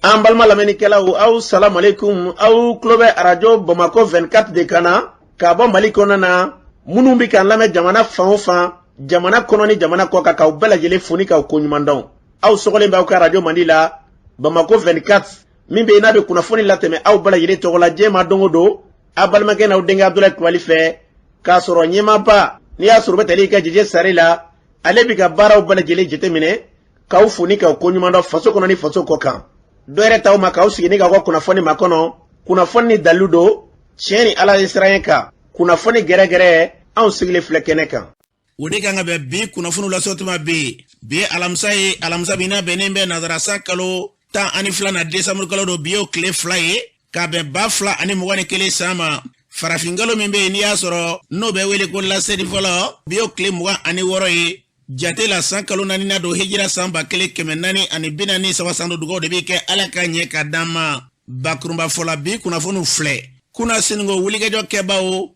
An balima lamɛnnikɛlaw, aw salamualeykum. Aw tulo bɛ Arajo Bamakɔ 24 de kan na k'a bɔ Mali kɔnɔna na. Minnu bɛ k'an lamɛn jamana fan o fan, jamana kɔnɔ ni jamana kɔ kan, k'aw bɛɛ lajɛlen fo ni k'aw koɲuman dɔn. Aw sɔgɔlen bɛ aw ka arajo mandi la, Bamakɔ 24, min bɛ yen n'a bɛ kunnafoni latɛmɛ aw bɛɛ lajɛlen tɔgɔ la diɲɛ ma don o don, aw balimakɛ n'aw denkɛ Abudulayi Kulubali fɛ, k'a sɔrɔ ɲɛmaaba n'i y'a sɔrɔ u bɛ tali kɛ Jeje Sare la, ale bɛ ka baaraw bɛɛ lajɛlen jateminɛ, k'aw fo ni k'aw koɲuman dɔn faso kɔnɔ ni faso kɔ kan. Dɔ yɛrɛ t'aw ma k'aw sigi ni k'aw ka kunnafoni makɔnɔ, kunnafoni ni dalilu don, tiɲɛ ni Ala ye siran kan, kunnafoni gɛrɛgɛrɛ, anw sigilen filɛ kɛnɛ kan. O de kan ka bɛn bi kunnafoniw lasɔrɔ tuma bi. Bi ye alamisa ye, alamisa min n'a bɛnnen bɛ nazara san kalo 12 na, desanburu kalo don. Bi y'o tile 2 ye ka bɛn 2021 san ma. Farafinkalo min bɛ yen n'i y'a sɔrɔ n'o bɛ wele ko laseli fɔlɔ, bi y'o tile 26 ye jate la, san kalo naaninan don, hijira san 1443 san don. Dugaw de bɛ kɛ Ala ka ɲɛ ka d'an ma. Bakurunba fɔla, bi kunnafoniw filɛ. Kunasini ko wulikajɔ kɛbaw,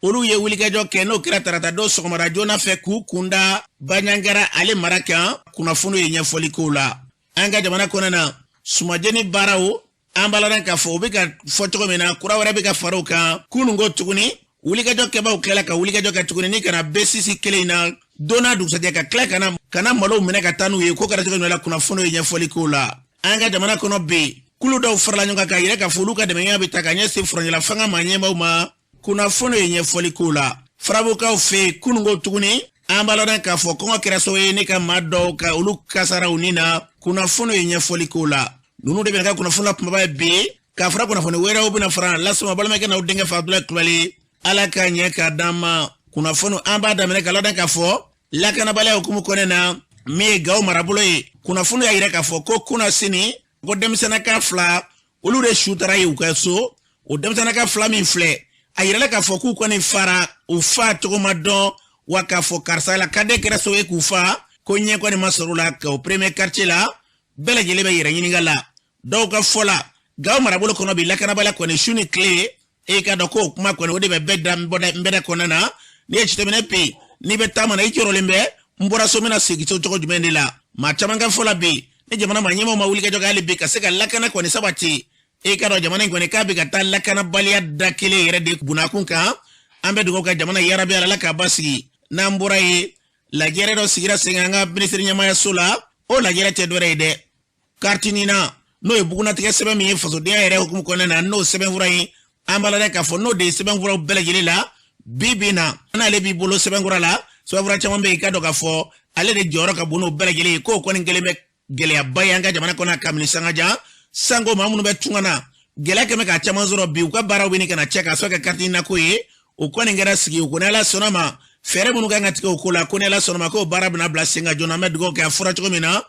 olu ye wulikajɔ kɛ, n'o kɛra tarata don sɔgɔmada joona fɛ, k'u kunda Baɲangara ale mara kan. Kunnafoniw ye ɲɛfɔli kow la. An ka jamana kɔnɔ na, sumajeni baaraw, an b'a ladɔn k'a fɔ u bɛ ka fɔ cogo min na, kura wɛrɛ bɛ ka fara o kan. Kunun ko tuguni, wulikajɔ kɛbaw tilala ka wulikajɔ kɛ tuguni ni kana B6 kelen in na don n'a dugusajɛ, ka tila ka na malow minɛ ka taa n'u ye. Ko kɛra cogo min na, kunnafoniw ye ɲɛfɔli kow la. An ka jamana kɔnɔ bi, kulu dɔw farala ɲɔgɔn kan k'a yira k'a fɔ olu ka dɛmɛya bɛ ta ka ɲɛsin furancɛla fanga maa ɲɛmaaw ma. Kunnafoni ye ɲɛfɔli kow la. Farabukaw fɛ yen, kununko tuguni, an b'a ladɔn k'a fɔ kɔngɔ kɛra sababu ye ne ka maa dɔw ka olu kasaraw ni na. Kunnafoni ye ɲɛfɔli kow la. Ninnu de bɛna ka kunnafoni la kumaba ye bi, k'a fara kunnafoni wɛrɛw bɛna fara lasama balimakɛ n'aw denkɛ fɛ, Abudulayi Kulubali. Ala ka ɲɛ k'a d'an ma. Kunnafoni, an b'a daminɛ ka ladɔn k'a fɔ lakanabaliya hukumu kɔnɛ na, min ye Gawo marabolo ye, kunnafoni y'a yira k'a fɔ ko kunasini ko denmisɛnninka fila, olu de su taara ye u ka so. O denmisɛnninka fila min filɛ, a yirala k'a fɔ k'u kɔni fara, u fa cogo ma dɔn wa, k'a fɔ karisa la kaden kɛra sababu ye k'u fa, ko ɲɛ kɔni ma sɔrɔ u la Gawo premier quartier la. Bɛɛ lajɛlen bɛ yɛrɛ ɲininka la. Dɔw ka fɔ la, Gawo marabolo kɔnɔ bi, lakanabaliya kɔni, su ni tile, e ka dɔn k'o kuma kɔni, o de bɛ bɛɛ da nbɛda kɔnɔna na. N'i ye jateminɛ bi, n'i bɛ taama na, i jɔrɔlen bɛ, n bɔra so, n bɛna segin so cogo jumɛn de la? Maa caman ka fɔ la bi, ni jamana maa ɲɛmaaw ma wuli ka jɔ kɛ hali bi ka se ka lakana kɔni sabati, e ka dɔn jamana in kɔni k'a bɛ ka taa lakanabaliya da kelen yɛrɛ de bunakun kan. An bɛ dugawu kɛ jamana, yarabi Ala k'a basigi. N'an bɔra yen, lajɛrɛ dɔ sigira sen kan an ka minisiri ɲɛmaayaso la. O lajɛrɛ tɛ dɔwɛrɛ ye dɛ, carte NINA, n'o ye bugunatigɛ sɛbɛn min ye fasodenya yɛrɛ hukumu kɔnɔna na, n'o sɛbɛnfura ye, an b'a la k'a fɔ n'o de ye sɛbɛnfuraw bɛɛ lajɛlen la bi bi na, n'ale b'i bolo sɛbɛnfura la, sɛbɛnfura caman bɛ yen, i ka dɔn k'a fɔ ale de jɔyɔrɔ ka bon n'o bɛɛ lajɛlen ye. K'o kɔni kɛlen bɛ gɛlɛyaba ye an ka jamana kɔnɔ kabini sangajan sanko. Maa minnu bɛ tunga na, gɛlɛya kɛmɛ k'a caman sɔrɔ bi, u ka baaraw bɛ ɲini ka na cɛ k'a sɔrɔ kɛ carte NINA ko ye. O kɔni kɛra sigi o ko ni Ala sɔnna ma, fɛɛrɛ minnu kan ka tigɛ o ko la, ko ni Ala sɔnna ma, k'o baara bɛna bila sen kan joona. An bɛ dugawu kɛ, a fɔra cogo min na,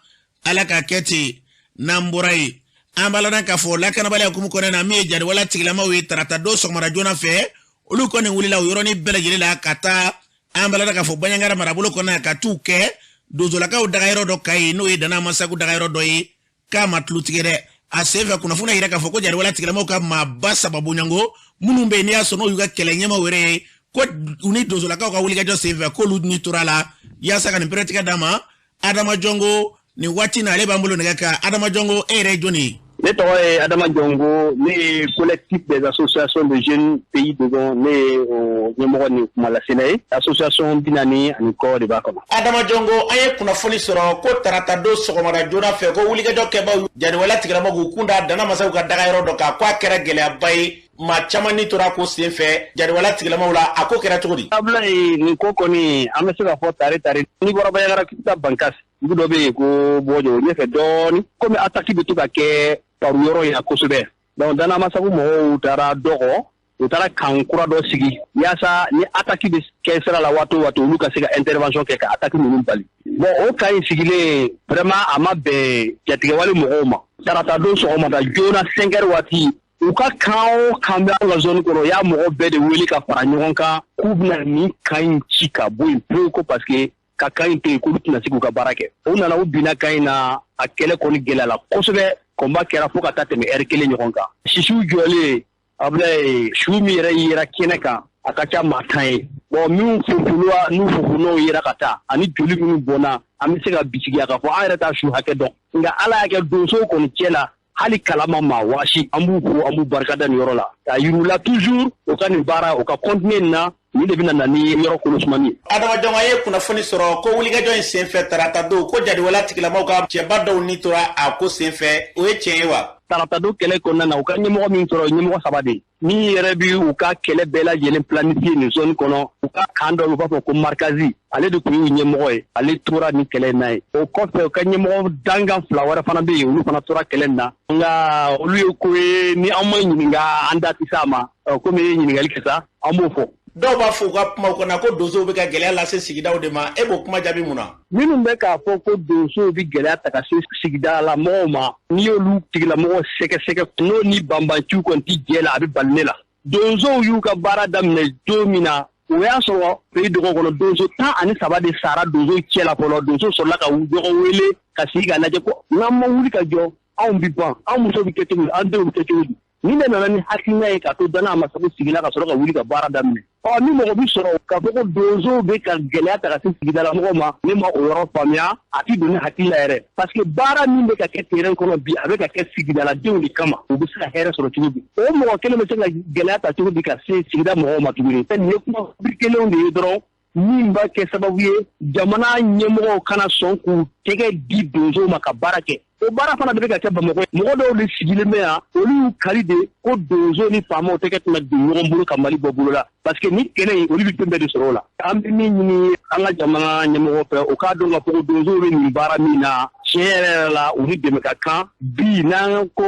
Ala k'a kɛ ten. N'an bɔra yen, an b'a ladɔn k'a fɔ lakanabaliya hukumu kɔnɔna na, min ye jariwala tigilamaw ye, tarata don sɔgɔmada joona fɛ, olu kɔni wulila o yɔrɔnin bɛɛ lajɛlen la ka taa, an b'a ladɔn k'a fɔ Baɲangara marabolo kɔnɔ, ka t'u kɛ donsolakaw dagayɔrɔ dɔ ka yen, n'o ye Dana Masagu dagayɔrɔ dɔ ye, k'a ma tulu tigɛ dɛ. A sen fɛ, kunnafoni yira k'a fɔ ko jariwala tigilamaw ka maaba saba bonyanko minnu bɛ yen, n'i y'a sɔrɔ n'o y'u ka kɛlɛ ɲɛmaw yɛrɛ ye, ko u ni donsolakaw ka wulikajɔ sen fɛ, k'olu ni tora la yaasa ka nin pɛrɛtigɛ d'a ma. Adama Jɔngo, nin waati na ale b'an bolo nɛgɛ kan. Adama Jɔngo, e yɛrɛ ye jɔnni ye? Ne tɔgɔ ye Adama Jɔngo, ne ye Collectif des associations de jeunes pays dogon, ne ye o ɲɛmɔgɔ ni kumalasela ye. Association 40 ani kɔ de b'a kɔnɔ. Adama Jɔngo, an ye kunnafoni sɔrɔ ko tarata don sɔgɔmada joona fɛ, ko wulikajɔ kɛbaw jariwala tigilamaw k'u kun da Dana Masaw ka dagayɔrɔ dɔ kan, ko a kɛra gɛlɛyaba ye, maa caman ni tora ko sen fɛ jariwala tigilamaw la. A ko kɛra cogo di? Abulayi, nin ko kɔni, an bɛ se k'a fɔ tare tare, n'i bɔra Bandiagara k'i bɛ taa Bankas, dugu dɔ bɛ yen ko Bɔjɔ, o ɲɛfɛ dɔɔni, komi attaque bɛ to ka kɛ paru yɔrɔ in na kosɛbɛ. Donc Dana Masagu mɔgɔw taara dɔgɔ, u taara camp kura dɔ sigi yaasa ni attaque bɛ kɛ sira la waati o waati, olu ka se ka intervention kɛ ka attaque ninnu bali. Bon, o camp in sigilen, vraiment a ma bɛn jatigɛwale mɔgɔw ma. Tarata don sɔgɔmada joona, 5 heures waati, u ka camp o camp bɛ an ka zone kɔnɔ, u y'a mɔgɔ bɛɛ de wele ka fara ɲɔgɔn kan k'u bɛna nin camp in ci ka bɔ yen pewu, ko parce que ka camp in to yen, k'olu tɛna se k'u ka baara kɛ. U nana, u binna camp in na, a kɛlɛ kɔni gɛlɛyala kosɛbɛ, combat kɛra fo ka taa tɛmɛ heure kelen ɲɔgɔn kan. Sisiw jɔlen, Abulayi, su min yɛrɛ yera kɛnɛ kan, a ka ca maa 10 ye. Bon, minnu funfunna n'u funfunnaw yera ka taa, ani joli minnu bɔnna, an bɛ se ka bisigiya k'a fɔ an yɛrɛ t'a su hakɛ dɔn, nka Ala y'a kɛ donsow kɔni cɛ la. Hali kalama ma waasi. An b'u fo, an b'u barikada nin yɔrɔ la, k'a yir'u la toujours u ka nin baara, u ka continuer nin na. Nin de bɛna na ni yɔrɔ kolosumani ye. Adama Jɔn, an ye kunnafoni sɔrɔ ko wulikajɔ in senfɛ tarata don, ko jadiwala tigilamaw ka cɛba dɔw ni tora a ko senfɛ. O ye tiɲɛ ye wa? Tarata don kɛlɛ kɔnɔna na, u ka ɲɛmɔgɔ min sɔrɔ, ɲɛmɔgɔ saba de min yɛrɛ bi u ka kɛlɛ bɛɛ lajɛlen planifier nin zone kɔnɔ, u ka camp dɔ, u b'a fɔ ko Markazi, ale de tun y'u ɲɛmɔgɔ ye, ale tora nin kɛlɛ in na ye. O kɔfɛ, u ka ɲɛmɔgɔ dankan fila wɛrɛ fana bɛ yen, olu fana tora kɛlɛ in na. Nka olu ye ko ye ni an ma ɲininka, an da tɛ s'a ma. Komi e ye ɲininkali kɛ sa, an b'o fɔ. Dɔw b'a fɔ u ka kumaw kɔnɔ ko donsow bɛ ka gɛlɛya lase sigidaw de ma. E b'o kuma jaabi mun na? Minnu bɛ k'a fɔ ko donsow bɛ gɛlɛya ta ka se sigida la mɔgɔw ma, n'i y'olu tigilamɔgɔ sɛgɛsɛgɛ, n'o ni banbanciw kɔni ti jɛ la, a bɛ bali ne la. Donsow y'u ka baara daminɛ don min na, o y'a sɔrɔ pays Dogo kɔnɔ, donso 13 de sara donsow cɛ la fɔlɔ. Donso sɔrɔla ka ɲɔgɔn wele ka sigi k'a lajɛ ko n'an ma wuli ka jɔ, anw bi ban, an musow bɛ kɛ cogo di, an denw bɛ kɛ cogo di? Nin de nana ni hakilina ye k'a to Dana Amasagu sigila ka sɔrɔ ka wuli ka baara daminɛ. Ɔ, ni mɔgɔ bi sɔrɔ k'a fɔ ko donsow bɛ ka gɛlɛya ta ka se sigidala mɔgɔw ma, ne ma o yɔrɔ faamuya, a ti don ne hakili la yɛrɛ, parce que baara min bɛ ka kɛ terrain kɔnɔ bi, a bɛ ka kɛ sigidaladenw de kama, u bɛ se ka hɛrɛ sɔrɔ cogo di? O mɔgɔ kelen bɛ se ka gɛlɛya ta cogo di ka se sigida mɔgɔw ma tuguni? Nin ye kuma kelenw de ye dɔrɔn min b'a kɛ sababu ye jamana ɲɛmɔgɔw kana sɔn k'u tɛgɛ di donsow ma ka baara kɛ. O baara fana de bɛ ka kɛ Bamakɔ. Mɔgɔ dɔw de sigilen bɛ yan, olu y'u kali de ko donso ni faamaw tɛgɛ tɛna don ɲɔgɔn bolo ka Mali bɔ bolo la, parce que ni kɛlɛ in, olu bɛ fɛn bɛɛ de sɔrɔ o la. An bɛ min ɲini an ka jamana ɲɛmɔgɔ fɛ, o k'a dɔn k'a fɔ ko donsow bɛ nin baara min na, tiɲɛ yɛrɛ yɛrɛ la, u ni dɛmɛ ka kan bi. N'an ko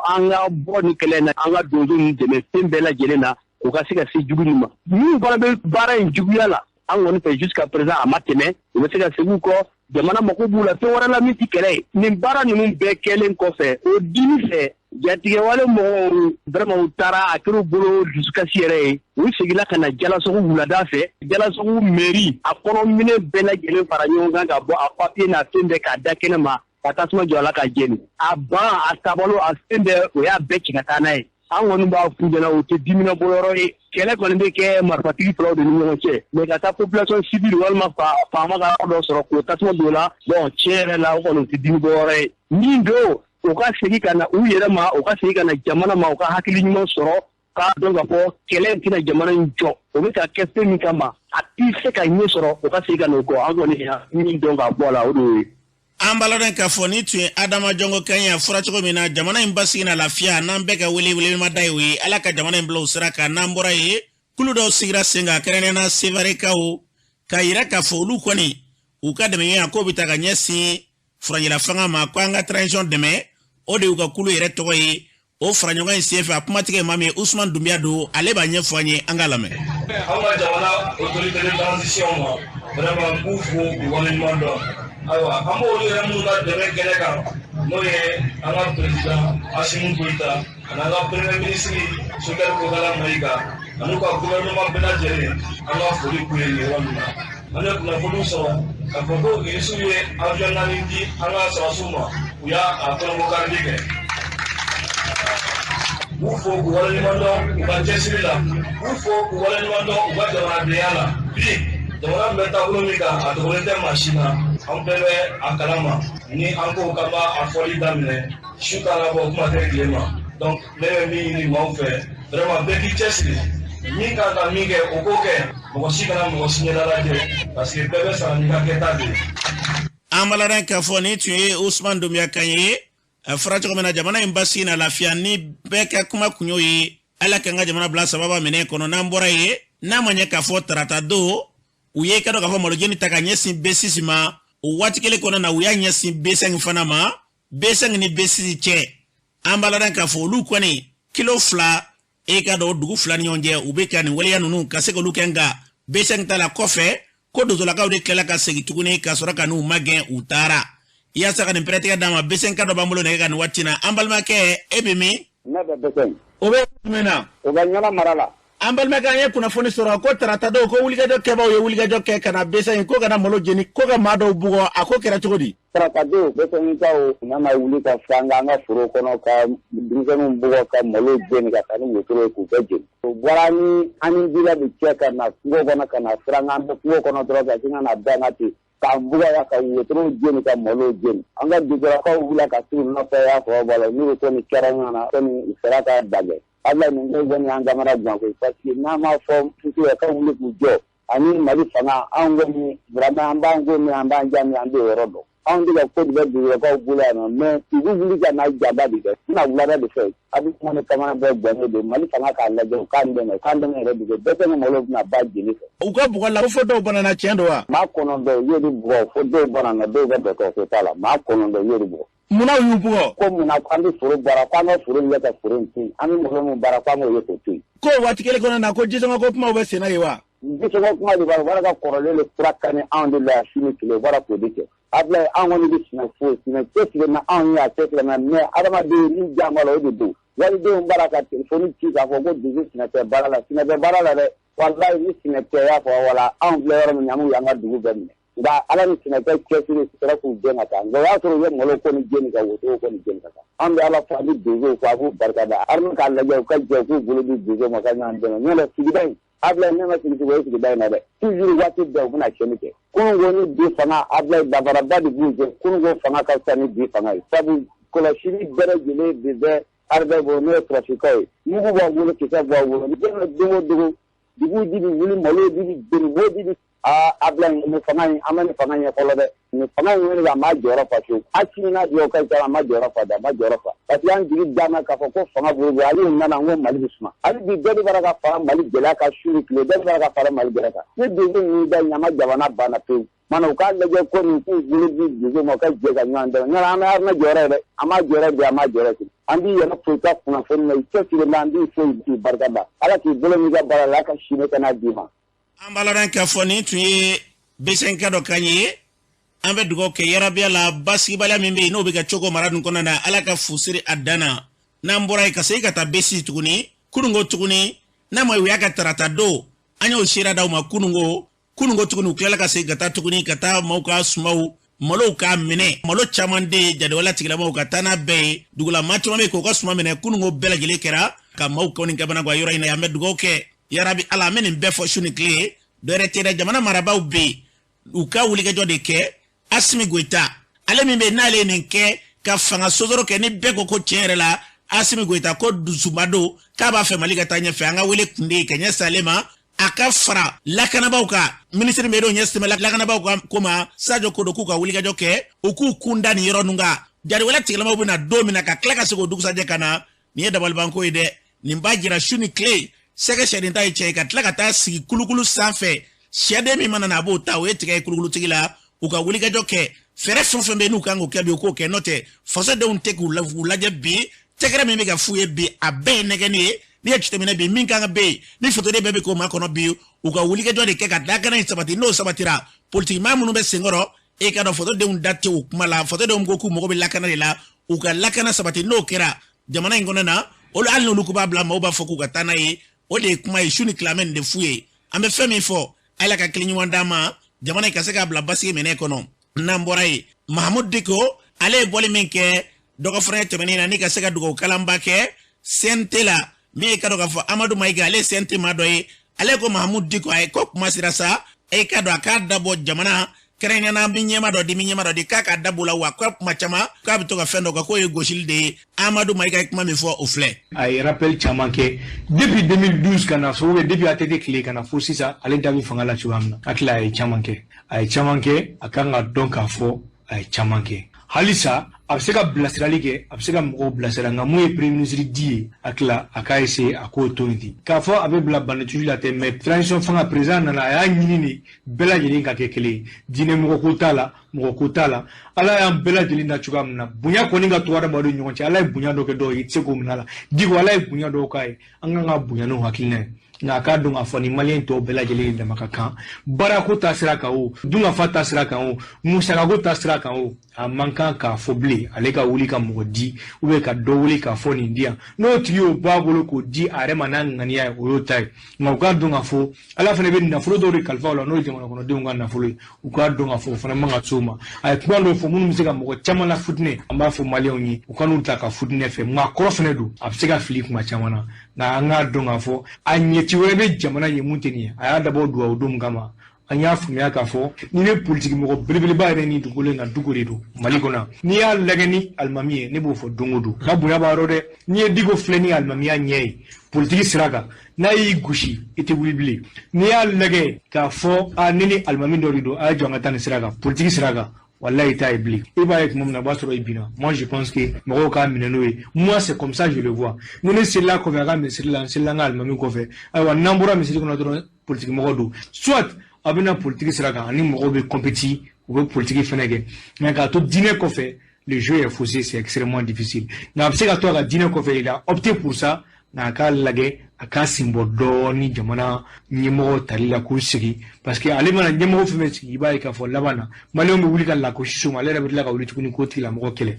an ka bɔ nin kɛlɛ in na, an ka donso ninnu dɛmɛ fɛn bɛɛ lajɛlen na, u ka se ka se jugu nin ma. Minnu fana bɛ baara in juguya la, an kɔni fɛ, jusqu'à présent a ma tɛmɛ, u bɛ se ka segin u kɔ. Jamana mako b'u la fɛn wɛrɛ la min tɛ kɛlɛ ye. Nin baara ninnu bɛɛ kɛlen kɔfɛ, o dimi fɛ, jatigɛwale mɔgɔw vraiment u taara, a kɛra u bolo dusukasi yɛrɛ ye, u seginna ka na Jalasogo wulada fɛ. Jalasogo mairie a kɔnɔ minɛn bɛɛ lajɛlen fara ɲɔgɔn kan ka bɔ a papier n'a fɛn bɛɛ k'a da kɛnɛ ma, ka tasuma jɔ a la ka jeni a ban, a tabalo, a fɛn bɛɛ, o y'a bɛɛ ci ka taa n'a ye. An kɔni b'a f'u ɲɛna, o tɛ dimina bɔyɔrɔ ye. Kɛlɛ kɔni bɛ kɛ marifatigi filaw de ni ɲɔgɔn cɛ, mais ka taa population civile walima faama ka yɔrɔ dɔ sɔrɔ k'o tasuma don o la, bon, tiɲɛ yɛrɛ la, o kɔni o tɛ dimi bɔyɔrɔ ye. Min don, u ka segin ka na u yɛrɛ ma, u ka segin ka na jamana ma, u ka hakili ɲuman sɔrɔ k'a dɔn k'a fɔ kɛlɛ in tɛna jamana in jɔ. O bɛ ka kɛ fɛn min kama, a tɛ se ka ɲɛ sɔrɔ, u ka segin ka na o kɔ. An kɔni min dɔn k'a bɔ a la, o de y'o ye. An b'a ladɔn k'a fɔ ni tun ye Adama Jɔnko kan ye. A fɔra cogo min na, jamana in basigi na lafiya, n'an bɛɛ ka wele welelemada ye o ye. Ala ka jamana in bila o sira kan. N'an bɔra yen, kulu dɔw sigira sen kan, kɛrɛnkɛrɛnnenya la Sevarekaw, k'a yira k'a fɔ olu kɔni u ka dɛmɛɲɔgɔnya k'o bɛ ta ka ɲɛsin furancɛla fanga ma, ko an ka transition dɛmɛ, o de y'u ka kulu yɛrɛ tɔgɔ ye. O faraɲɔgɔn in senfɛ, a kumatigɛ maa min ye Usman Dunbiya don, ale b'a ɲɛfɔ an ye, an k'a lamɛn. An ka jamana autorité de transition ma, vraiment n b'u fo k'u waleɲuman dɔn. Ayiwa, an b'olu yɛrɛ minnu ka dɛmɛ kɛnɛ kan, n'o ye an ka président Assimi Goïta ani an ka premier ministre Choguel Kokalla Maïga ani ka gouvernement bɛɛ lajɛlen, an ka foli k'u ye nin yɔrɔ min na. An ye kunnafoniw sɔrɔ k'a fɔ ko Irisiw ye avion naani di an ka sɔrɔdasiw ma, u y'a a kɔnɔbɔkarili kɛ. K'u fo k'u waleɲuman dɔn u ka cɛsiri la, k'u fo k'u waleɲuman dɔn u ka jamanadenya la. Bi, jamana min bɛ taabolo min kan, a dogolen tɛ maa si la, an bɛɛ bɛ a kalama. Ni an ko k'an b'a a fɔli daminɛ, su t'a labɔ, kuma tɛ tile ma. Donc ne bɛ min ɲini maaw fɛ, vraiment bɛɛ k'i cɛsiri, min kan ka min kɛ, o k'o kɛ. Mɔgɔ si kana mɔgɔ si ɲɛda lajɛ, parce que bɛɛ bɛ sara n'i ka kɛta de ye. An b'a ladɔn k'a fɔ ni tun ye Usman Dunbiya kan ye. A fɔra cogo min na, jamana in basigi na lafiya, ni bɛɛ ka kuma kun y'o ye. Ala k'an ka jamana bila sababa minɛ kɔnɔ. N'an bɔra yen, n'a ma ɲɛ k'a fɔ tarata don, u ye ka dɔn k'a fɔ malojeni ta ka ɲɛsin B6 ma. O waati kelen kɔnɔna na, u y'a ɲɛsin B5 fana ma. B5 ni B6 cɛ, an b'a ladɔn k'a fɔ olu kɔni kilo 2, e ka dɔn dugu fila ni ɲɔgɔn cɛ, u bɛ ka nin waleya ninnu ka se k'olu kɛ. Nka B5 ta la kɔfɛ, ko donsolakaw de tilala ka segin tuguni ka sɔrɔ ka n'u magɛn, u taara. Yaasa ka nin pɛrɛtigɛ d'a ma, B5 ka dɔ b'an bolo nɛgɛ kan nin waati na. An balimakɛ, e bɛ min? Ne bɛ B5. O bɛ jumɛn na? O bɛ Ɲɔnɔ mara la. An balimakɛ, an ye kunnafoni sɔrɔ ko tarata don, ko wulikajɔ kɛbaaw ye wulikajɔ kɛ ka na B5, ko ka na malo jeni, ko ka maa dɔw bugɔ. A ko kɛra cogo di? Tarata don, B5kaw nana wuli ka fan an ka foro kɔnɔ, ka denmisɛnninw bugɔ, ka malo jeni, ka taa ni wotoro ye k'u bɛɛ jeni. O bɔra ni an ni bila de cɛ ka na kungo kɔnɔ, ka na furan an bɛ kungo kɔnɔ dɔrɔn, ka sin ka na bɛn ka ten. K'an bugɔ yan ka wotorow jeni ka malow jeni. An ka dugulakaw wulila ka t'u nɔfɛ y'a fɔ bala n'u ko nin kɛra ɲɔgɔn na ko nin u sera ka dagɛ. Ablaye nin ko kɔni y'an kamana gan koyi parce que n'an m'a fɔ futu ka wuli k'u jɔ ani Mali fanga anw kɔni vraiment an b'an ko min an b'an ja min an t'o yɔrɔ dɔn. Anw tɛ ka ko de bɛ dugulakaw bolo yan nɔ mais u bɛ wuli ka na jaba de kɛ u na wulada de fɛ. A bɛ kuma ni kamana bɛɛ gannen don Mali fanga k'a lajɛ u k'an dɛmɛ u k'an dɛmɛ yɛrɛ de bɛɛ tɛ malo bɛna ba jeni fɛ. U ka bugɔ la ko fo dɔw banana tiɲɛ don wa? Maa 9 u y'olu bugɔ fo dɔw banana dɔw bɛ dɔgɔtɔrɔso ta la maa 9 u y'olu bugɔ. Munna u y'u bugɔ? Ko munna k'an bɛ foro baara k'an ka foro in kɛ ka foro in to yen an bɛ malo min baara k'an k'o ye k'o to yen. Ko waati kelen kɔnɔna na ko jisɔngɔ ko kumaw bɛ senna yen wa? Jisɔngɔ kuma de b'a la u b'a la ka kɔrɔlen de kura kani anw de la su ni tile u b'a la k'o de kɛ. Ablaye anw kɔni bɛ sinɛ fo sinɛ cɛsiri na anw ye a cɛsiri na mais adamaden ni jan b'a la o de don. Walidenw b'a la ka telefɔni ci k'a fɔ ko dugu sinɛ tɛ baara la sinɛ tɛ baara la dɛ walayi ni sinɛ tɛ y'a fɔ wala anw filɛ yɔrɔ min na an y'an ka dugu bɛɛ minɛ nka ala ni sinɛ tɛ cɛsiri sera k'u gɛn ka taa nka o y'a sɔrɔ u ye malo ko ni jeni ka wotoro ko ni jeni ka taa an bɛ ala fo an bɛ donsow fo a b'u barika da armée k'a lajɛ u ka jɛ u k'u bolo di donsow ma ka ɲɔgɔn dɛmɛ n'o tɛ sigida in Ablaye ne ma sigi o sigida in na dɛ toujours waati bɛɛ u bɛna tiɲɛni kɛ kununko ni bi fanga Ablaye danfaraba de b'u cɛ kununko fanga ka fisa ni bi fanga ye sabu kɔlɔsili bɛɛ lajɛlen de bɛ armée bolo n'o ye sɔrɔdasikaw ye mugu b'aw bolo kisɛ b'aw bolo ni den don o don dugu ji bɛ wuli malo ji bɛ jeni bo ji bɛ aa Ablaye nin fanga in an ma nin fanga ɲɛ fɔlɔ dɛ nin fanga in wele a ma jɔyɔrɔ fa fiyewu Asimi n'a jɔ ka ca a ma jɔyɔrɔ fa dɛ a ma jɔyɔrɔ fa parce que an jigi danna k'a fɔ ko fanga bolo hali u nana n ko Mali bɛ suma hali bi dɔ de b'a la ka fara Mali gɛlɛya kan su ni tile dɔ de b'a la ka fara Mali gɛlɛya kan ni donso ninnu da ɲama jamana banna pewu mana u k'a lajɛ ko nin k'u bolo di donso ma u ka jɛ ka ɲɔgɔn dɛmɛ ɲɔgɔn an bɛ armée jɔyɔrɔ ye dɛ an m'a jɔyɔrɔ bi an m'a jɔyɔrɔ sini an b'i yɛrɛ fo i ka kunnafoni na i cɛsiri la an b'i fo k'i barika da Ala k'i bolo n'i ka baara la a ka sini ka n'a d'i ma. An b'a ladɔn k'a fɔ nin tun ye Besɛnka dɔ kan ye an bɛ dugawu kɛ yarabiya la basigibaliya min bɛ yen n'o bɛ ka cogo mara nin kɔnɔna na Ala ka fu siri a dan na n'an bɔra yen ka segin ka taa Besi tuguni kununko tuguni n'a ma u y'a ka tarata don an y'o sira d'aw ma kununko kununko tuguni u tilala ka segin ka taa tuguni ka taa maaw ka sumaw malow k'a minɛ malo caman de ye jadewala tigilamɔgɔw ka taa n'a bɛɛ ye dugula maa caman bɛ yen k'u ka suma minɛ kununko bɛɛ lajɛlen kɛra ka maaw kɔni kamana gan yɔrɔ in na an bɛ dugawu kɛ yarabi Ala an bɛ nin bɛɛ fɔ su ni tile dɔwɛrɛ tɛ dɛ jamana marabaaw bɛ yen u ka wulikajɔ de kɛ Asimi Goyita ale min bɛ yen n'ale ye nin kɛ ka fanga sosoro kɛ ni bɛɛ ko ko tiɲɛ yɛrɛ la Asimi Goyita ko dusuba don k'a b'a fɛ Mali ka taa ɲɛfɛ an ka wele kun de ye ka ɲɛsin ale ma a ka fara lakanabaaw kan minisiri min bɛ yen n'o ɲɛsinnen bɛ lakanabaaw ka ko ma Sajo Kodo k'u ka wulikajɔ kɛ u k'u kun da nin yɔrɔ ninnu kan jariwala tigilamaw bɛ na don min na ka tila ka segin o dugusajɛ ka na nin ye dabalibanko ye dɛ nin b'a jira su ni tile sɛgɛ sɛden ta ye cɛ ye ka tila ka taa sigi kulukulu sanfɛ sɛden min mana na a b'o ta o ye tigɛ ye kulukulutigi la u ka wulikajɔ kɛ fɛɛrɛ fɛn o fɛn bɛ yen n'u kan k'o kɛ bi u k'o kɛ n'o tɛ fasodenw tɛ k'u lajɛ bi tɛgɛrɛ min bɛ ka f'u ye bi a bɛɛ ye nɛgɛnni ye n'i ye jateminɛ bi min kan ka bɛ yen ni fasoden bɛɛ bɛ k'o makɔnɔ bi u ka wulikajɔ de kɛ ka lakana in sabati n'o sabatira politikimaa minnu bɛ senkɔrɔ e ka dɔn fasodenw da tɛ o kuma la fasodenw ko k'u mago bɛ lakana de la u ka lakana sabati n'o kɛra jamana in kɔnɔ na olu hali n'olu ko b'a bila maaw b'a fɔ k'u ka taa n'a ye o de ye kuma ye su ni tile an bɛ nin de f'u ye an bɛ fɛn min fɔ Ala ka kile ɲuman d'an ma jamana in ka se k'a bila basigi minɛ kɔnɔ n'an bɔra yen Mahamudu Diko ale ye bɔli min kɛ dɔgɔfura tɛmɛnen na ni ka se ka dugawu kalanba kɛ CNT la min ye ka dɔn k'a fɔ Amadu Mayiga ale ye CNT maa dɔ ye ale ko Mahamudu Diko a ye ko kuma sera sa e ka dɔn a k'a dabɔ jamana kɛrɛnkɛrɛnnenya bɛ ɲɛma dɔ di min ɲɛma dɔ di k'a k'a dabɔ la wa k'a kuma caman k'a bɛ to ka fɛn dɔ kɛ k'o ye gosili de ye Amadu Mayiga ye kuma min fɔ o filɛ. A ye rappel caman kɛ depuis 2012 ka na so ou bien depuis ATT tile ka na fo sisan ale da bɛ fanga la cogoya min na hakili a ye caman kɛ a ye caman kɛ a kan ka dɔn k'a fɔ a ye caman kɛ halisa a bɛ se ka bilasirali kɛ a bɛ se ka mɔgɔw bilasira nka mun ye premier ministre di ye a tila a k'a essayer a k'o to yen ten k'a fɔ a bɛ bila bandituli la tɛ mais transition fanga président nana a y'a ɲini de bɛɛ lajɛlen ka kɛ kelen ye diinɛ mɔgɔ ko t'a la mɔgɔ ko t'a la ala y'an bɛɛ lajɛlen da cogoya min na bonya kɔni ka to adamadenw ɲɔgɔn cɛ ala ye bonya dɔ kɛ dɔw ye i tɛ se k'o minɛ a la diko ala ye bonya dɔw k'a ye an kan ka bonya n'o hakilina ye nka a k'a dɔn k'a fɔ ni maliyɛn tɔw bɛɛ lajɛlen dama ka kan baarako ta sira kan o dunkafa ta sira kan o musakako ta sira kan o a man kan k'a fɔ bilen ale ka wuli ka mɔgɔ di ou bien ka dɔ wuli k'a fɔ nin di yan n'o tigi y'o bɔ a bolo k'o di a yɛrɛ ma n'a ŋaniya ye o y'o ta ye nka u k'a dɔn k'a fɔ ala fana bɛ nafolo dɔw de kalifa u la n'o ye jamana kɔnɔdenw ka nafolo ye u k'a dɔn k'a fɔ o fana man ka s'o ma a ye kuma dɔw fɔ minnu bɛ se ka mɔgɔ caman la futinɛ an b'a fɔ maliyɛnw ye u kan'u ta ka futinɛ fɛ maakɔrɔ fana don a bɛ se ka fili kuma caman na nka an k'a dɔn k'a fɔ a ɲɛci wɛrɛ bɛ jamana ye mun tɛ nin ye a y'a dabɔ dugawu don min kama An y'a faamuya k'a fɔ ni ne politiki mɔgɔ belebeleba yɛrɛ ni dugukolo in kan, Diko de don Mali kɔnɔ. N'i y'a lajɛ ni alimami ye, ne b'o fɔ don o don, nka bonya b'a yɔrɔ dɛ. N'i ye Diko filɛ ni alimamiya ɲɛ ye politiki sira kan, n'a y'i gosi, i tɛ wuli bilen. N'i y'a lajɛ k'a fɔ a ne ni alimami dɔ de don, a ye jɔ an ka taa nin sira kan, politiki sira kan, walayi i t'a ye bilen. I b'a ye tuma min na, o b'a sɔrɔ i binna. Moi, je pense que mɔgɔw k'a minɛ n'o ye. Moi, c'est comme ça je le vois. Ni ne selila kɔfɛ a ka misiri la, n selila n ka alimami kɔfɛ, ayiwa, n'an bɔra misiri kɔnɔ dɔrɔn, politiki mɔgɔ don, soit a bɛna politiki sira kan, ani mɔgɔw bɛ compétit, u bɛ politiki fɛnɛ kɛ, mais k'a to diinɛ kɔfɛ, le jeu est faussé, c'est extrêmement difficile. Nka a bɛ se ka to a ka diinɛ kɔfɛ, il a opté pour ça, nka a k'a lajɛ a k'a sen bɔ dɔɔni jamana ɲɛmɔgɔ tali la k'u sigi, parce que ale mana ɲɛmɔgɔ fɛn fɛn sigi, i b'a ye k'a fɔ laban na maliyɛnw bɛ wuli ka lagosi so ma, ale yɛrɛ bɛ tila ka wuli tuguni k'o tigilamɔgɔ kɛlɛ.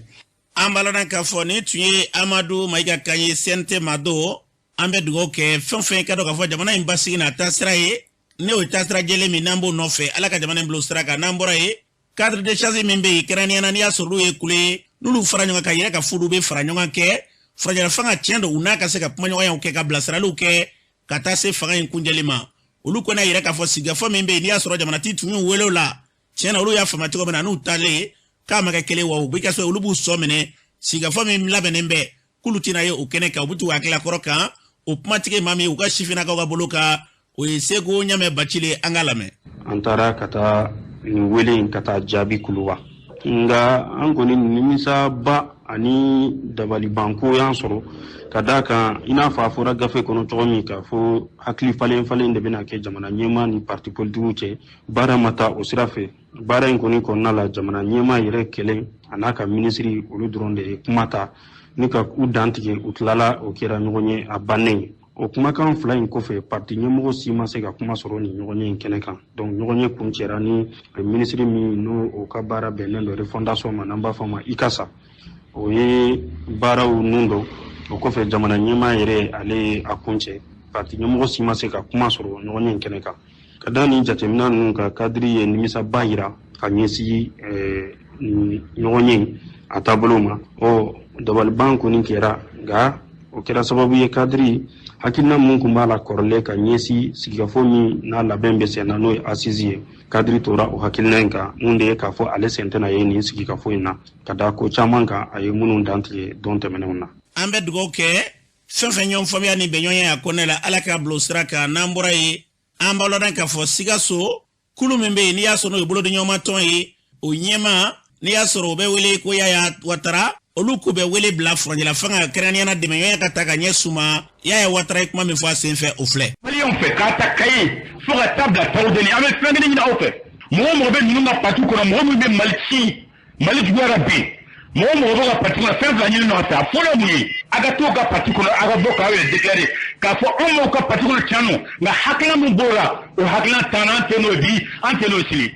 An b'a lɔn k'a fɔ nin tun ye Amadu Mayiga kan ye, CNT ma don. An bɛ dugawu kɛ fɛn fɛn ka dɔn k'a fɔ jamana in basigi n'a taasira ye, ne o ye taasira jɛlen min n'an b'o nɔfɛ, Ala ka jamana in bila o sira kan. N'an bɔra yen, cadre d'échange min bɛ yen, kɛrɛnkɛrɛnnenya la n'i y'a sɔrɔ olu ye kule ye, n'olu fara ɲɔgɔn kan yɛrɛ ka furu bɛ fara ɲɔgɔn kɛ furajɛla fanga, tiɲɛ don, u n'a ka se ka kumaɲɔgɔnyaw kɛ ka bilasiraliw kɛ ka taa se fanga in kunjɛli ma. Olu kɔni y'a yɛrɛ k'a fɔ sigikafɔ min bɛ yen, n'i y'a sɔrɔ jamanatigi tun y'u wele o la, tiɲɛ na, olu y'a faamuya cogo min na n'u taalen k'a ma kɛ kelen wa, u bɛ kɛ so, olu b'u sɔ minɛ sigikafɔ min labɛnnen bɛ k'olu tɛna ye o kɛnɛ kan, u bɛ t'u hakilila kɔrɔ kan. O kumatigi maa min u ka sifinnakaw ka bolo kan, o ye Seko Ɲamɛ Bacile, an k'a lamɛn. An taara ka taa nin wele in ka taa jaabi Kuluba, nka an kɔni nimisaba ani dabalibanko y'an sɔrɔ, ka d'a kan i n'a fɔ a fɔra gafe kɔnɔ cogo min k'a fɔ hakili falen falen de bɛna kɛ jamana ɲɛmaa ni parti politikiw cɛ, baara ma taa o sira fɛ. Baara in kɔni kɔnɔna la, jamana ɲɛmaa yɛrɛ kelen a n'a ka minisiri, olu dɔrɔn de ye kuma ta ni ka u dantigɛ. U tilala, o kɛra ɲɔgɔn ye a bannen ye. O kumakan fila in kɔfɛ, parti ɲɛmɔgɔ si ma se ka kuma sɔrɔ nin ɲɔgɔnye in kɛnɛ kan. Donc ɲɔgɔnye kun cɛra ni minisiri min n'o o ka baara bɛnnen don refondation ma, n'an b'a fɔ a ma ICASA, o ye baaraw nun dɔn. O kɔfɛ, jamana ɲɛmaa yɛrɛ, ale ye a kun cɛ. Parti ɲɛmɔgɔ si ma se ka kuma sɔrɔ ɲɔgɔnye in kɛnɛ kan. Ka da nin jateminɛ ninnu kan, kadiri ye nimisaba yira ka ɲɛsin ɲɔgɔnye in a taabolo ma. Ɔ, dabaliban kɔni kɛra, nka o kɛra sababu ye kadiri hakilina mun tun b'a la kɔrɔlen ka ɲɛsin sigikafɔ min n'a labɛn bɛ sen na, n'o ye assises ye, kadiri tora o hakilina in kan, mun de ye k'a fɔ ale sen tɛna ye nin sigikafɔ in na, ka da ko caman kan a ye minnu dantigɛ don tɛmɛnenw na. An bɛ dugawu kɛ fɛn fɛn ɲɔgɔn faamuya ni bɛnɲɔgɔnya a kɔnɛ la, Ala k'a bila o sira kan. N'an bɔra yen, an b'a lɔn k'a fɔ Sikaso kulu min bɛ yen, n'i y'a sɔrɔ n'o ye bolodiɲɔgɔnma tɔn ye, o ɲɛmaa n'i y'a sɔrɔ o bɛ wele ko Yaya Watara, olu k'u bɛ wele bila furancɛla fanga, kɛrɛnkɛrɛnnenya la dɛmɛɲɔgɔnya ka ta ka ɲɛ suma. Yaya Watara ye kuma min fɔ a senfɛ, o filɛ. Maliyɛnw fɛ, k'a ta Kaye fo ka taa bila Tawudeni, an bɛ fɛn kelen ɲini aw fɛ. Mɔgɔ mɔgɔ bɛ ninnu ka parti kɔnɔ, mɔgɔ minnu bɛ Mali ci, Mali juguyara bi, mɔgɔ mɔgɔ b'o ka parti kɔnɔ, fɛn fila ɲini nɔ fɛ. A fɔlɔ mun ye? A ka t'o ka parti kɔnɔ, a ka bɔ k'aw yɛrɛ déclarer k'a fɔ anw b'aw ka parti kɔnɔ tiɲɛ don, nka hakilina min b'o la, o hakilina t'an na, an tɛ n'o bi, an tɛ n'o sini.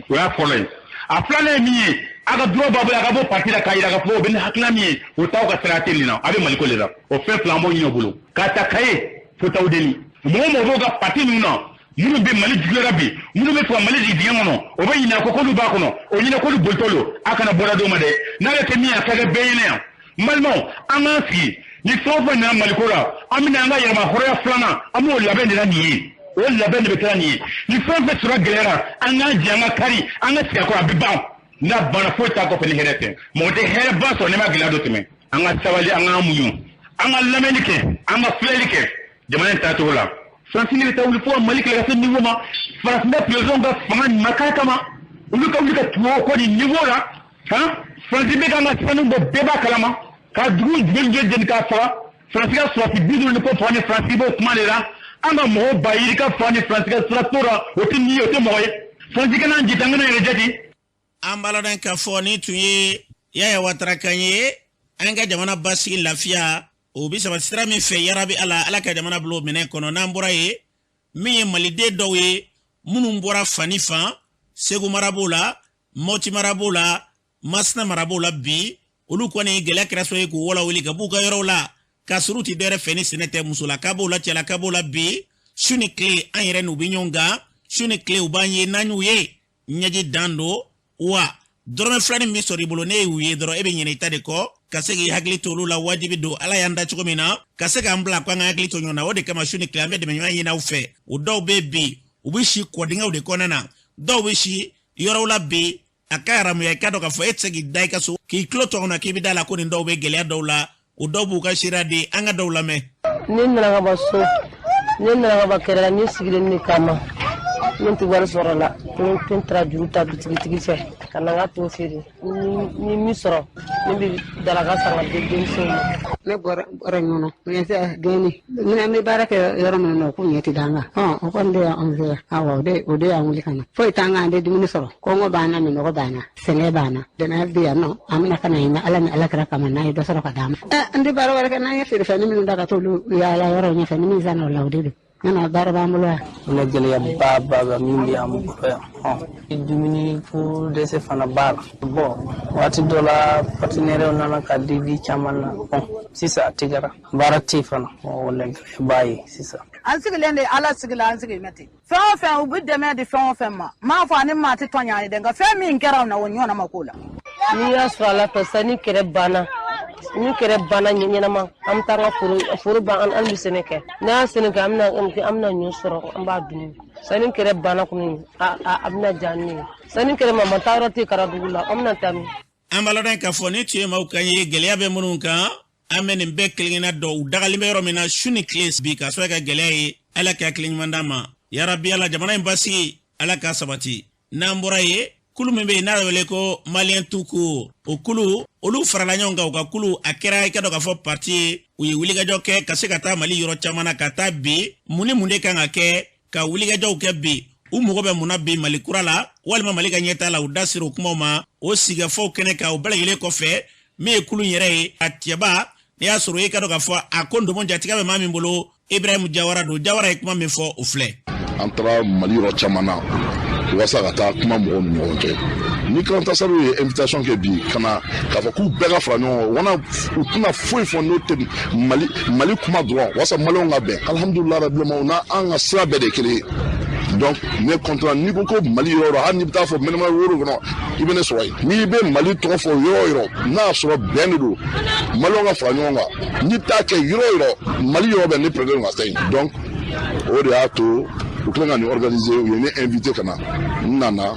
O y'a fɔlɔ ye. A filanan ye min ye? A ka droit b'a bolo, a ka bɔ parti la k'a yira k'a fɔ o bɛ ni hakilina min ye, o t'aw ka sira tɛ nin na, a bɛ Maliko de la. O fɛn fila, an b'o ɲini o bolo, k'a ta Kaye fo Tawudeni, mɔgɔ mɔgɔ b'o ka parti ninnu na, minnu bɛ Mali juguyara bi, minnu bɛ fɛ ka Mali jigin dingɛ kɔnɔ, o bɛ ɲinɛ ko k'olu b'a kɔnɔ, o ɲinɛ k'olu bolitɔ don. A kana bɔra d'o ma dɛ. N'a bɛ kɛ min ye, a ka kɛ bɛɛ ɲɛna yan. N balimaw, an k'an sigi ni fɛn o fɛn nana Maliko la, an bɛna an ka yɛlɛma hɔrɔnya filanan, an b'o labɛn de la nin ye, o labɛn de bɛ kɛra nin ye. Ni fɛn o fɛn sɔrɔ gɛlɛyara, an k'an jɛ, an ka kari, an ka sigi a kɔrɔ, a bɛ ban. N'a banna, foyi t'a kɔfɛ ni hɛrɛ tɛ. Mɔgɔ tɛ hɛrɛ ba sɔrɔ n'i ma gɛlɛya dɔ tɛmɛ. An ka sabali, an k'an muɲu, an ka lamɛnni kɛ, an ka filɛli kɛ jamana in taacogo la. Faransi bɛ taa wuli fo ka Mali kɛlɛ ka se niveau ma. Farafinna président ka fanga nin ma k'a kama, olu ka wuli ka tugu o kɔ nin niveau la. Han, Faransi bɛ k'an ka sanu bɔ, bɛɛ b'a kalama, ka dugu joli joli jeni k'a faga. Faransi ka sɔrɔsi 50 ni kɔ faga ni Faransi b'o kuma de la. An ka mɔgɔw ba yirika faga ni Faransi ka sira t'o la, o tɛ nin ye, o tɛ mɔgɔ ye. Faransi kana an jate, an kana yɛrɛ jate. An b'a lɔn k'a fɔ nin tun ye Yaya Watara kan ye. An ka jamana basigi, lafiya, o bɛ sabati sira min fɛ, yarabi Ala, Ala ka jamana bila o minɛn kɔnɔ. N'an bɔra yen, min ye maliden dɔw ye minnu bɔra fan ni fan, Segu mara b'o la, Mɔti mara b'o la, Masina mara b'o la, bi olu kɔni gɛlɛya kɛra so ye k'u wɔlɔ ka b'u ka yɔrɔw la, k'a sɔrɔ u tɛ dɔwɛrɛ fɛ ni sɛnɛ tɛ. Musolaka b'o la, cɛlaka b'o la. Bi su ni tile, an yɛrɛ n'u bɛ ɲɔgɔn kan su ni tile, u b'an ye, n'an y'u ye, ɲɛji dan don wa. Dɔrɔmɛ filanin min bɛ sɔrɔ i bolo, ne y'u ye dɔrɔn, e bɛ ɲinɛ i ta de kɔ. Ka se k'i hakili to olu la, wajibi don. Ala y'an da cogo min na ka se k'an bila ko an ka hakili to ɲɔgɔn na, o de kama su ni tile an bɛ dɛmɛ ɲɔgɔn ɲini aw fɛ. O dɔw bɛ bi U bɛ si kɔdingɛw de kɔnɔna na, dɔw bɛ si yɔrɔw la bi a ka haramuya. I k'a dɔn k'a fɔ e tɛ se k'i da i ka so k'i tulo tɔgɔ na k'i bɛ da la ko nin dɔw bɛ gɛlɛya dɔw la. O dɔw b'u ka seereya di, an ka dɔw lamɛn. Ne nana ka bɔ so, ne nana ka bɔ kɛrɛ la, ne sigilen ne kama, ne tɛ wari sɔrɔ la. Ne taara juru ta bitigitigi fɛ ka na n ka to feere. Ni min sɔrɔ, ne bɛ daraka san ka di denmisɛnw ma. Ne bɔra ɲɔnɔ gɛnni ni an bɛ baara kɛ yɔrɔ min na, k'u ɲɛ ti d'an kan. O kɔni de y'an fɛ yan. Awɔ, o de y'an wuli ka na. Foyi t'an kan, an tɛ dumuni sɔrɔ. Kɔngɔ b'an na, minɔgɔ b'an na, sɛgɛn b'an na. Dɛmɛ bɛ yan nɔ, an bɛna ka na ɲini Ala ni Ala kira kama, n'an ye dɔ sɔrɔ ka d'an ma. An tɛ baara wɛrɛ kɛ, n'an ye feerefɛnni minnu da ka t'olu yaala yɔrɔ ɲɛfɛ, ni min sanna o la, o de don. Nana baara b'an bolo yan. Ne gɛlɛya ba ba ba min bɛ an bolo yan, dumuni ko dɛsɛ fana b'a la. Bɔn, waati dɔ la, partenaires nana ka devis caman na. Bɔn, sisan a tigɛra, baara tɛ yen fana. O la gɛlɛya b'a ye sisan. An sigilen de, Ala sigila, an sigilen bɛ ten. Fɛn o fɛn, u bɛ dɛmɛ di fɛn o fɛn ma, n m'a fɔ ani maa tɛ tɔɲɔ ye dɛ, nka fɛn min kɛra na, o ɲɔgɔnna ma k'o la. N'i y'a sɔrɔ Ala fɛ sa, ni kɛlɛ banna, ni kɛlɛ banna ɲɛnama, an bɛ taa an ka foro ban, an bɛ sɛnɛ kɛ. N'an y'a sɛnɛ kɛ, an bɛna ɲɔ sɔrɔ, an b'a dun. Sani kɛlɛ banna kɔni, a bɛna diya ne ye. Sani kɛlɛ ma taa yɔrɔ tɛ Karadugu la, an bɛna taa min? An b'a lɔn k'a fɔ ni tun ye maaw kan ye, gɛlɛya bɛ minnu kan, an bɛ nin bɛɛ kelen-kelenna dɔn. U dagalen bɛ yɔrɔ min na su ni tile bi, k'a sababu kɛ gɛlɛya ye. Ala ka hakili ɲuman d'an ma, yarabi. Ala jamana in basigi, Ala k'a sabati. N'an bɔra yen, kulu min bɛ yen n'a bɛ wele ko Malien tout court, o kulu, olu farala ɲɔgɔn kan. U ka kulu, a kɛra i ka dɔn k'a fɔ parti ye. U ye wulikajɔ kɛ ka se ka taa Mali yɔrɔ caman na, ka taa bi mun ni mun de kan ka kɛ, ka wulikajɔw kɛ bi. U mago bɛ mun na bi Mali kura la walima Mali ka ɲɛtaa la? U da sera o kumaw ma o sigikafɔw kɛnɛ kan. O bɛɛ lajɛlen kɔfɛ, min ye kulu yɛrɛ ye, a cɛba, n'i y'a sɔrɔ i ka dɔn k'a fɔ a ko ndomo jatigɛ bɛ maa min bolo, Ibrahim Jawara don. Jawara ye kuma min fɔ, o filɛ. An taara Mali yɔrɔ caman na walasa ka taa kuma mɔgɔw ni ɲɔgɔn cɛ. Ni Kalantasariw ye invitation kɛ bi ka na k'a fɔ k'u bɛɛ ka fara ɲɔgɔn kan, wana u tɛna foyi fɔ n'o tɛ Mali kuma dɔrɔn, walasa Maliyɛnw ka bɛn. Alhamdulilah rabil alamin, na an ka sira bɛɛ de ye kelen ye. Donc ne content. N'i ko ko Mali yɔrɔ yɔrɔ, hali n'i bɛ taa fɔ mɛnɛmɛ woro kɔnɔ, i bɛ ne sɔrɔ yen. N'i bɛ Mali tɔgɔ fɔ yɔrɔ o yɔrɔ, n'a y'a sɔrɔ bɛn de don, Maliyɛnw ka fara ɲɔgɔn kan, n'i bɛ taa kɛ yɔrɔ o yɔrɔ, Mali yɔrɔ bɛɛ, ne prêt ka taa yen. Donc o de y'a to u kɛlen ka nin organiser, u ye ne invité ka na. N nana,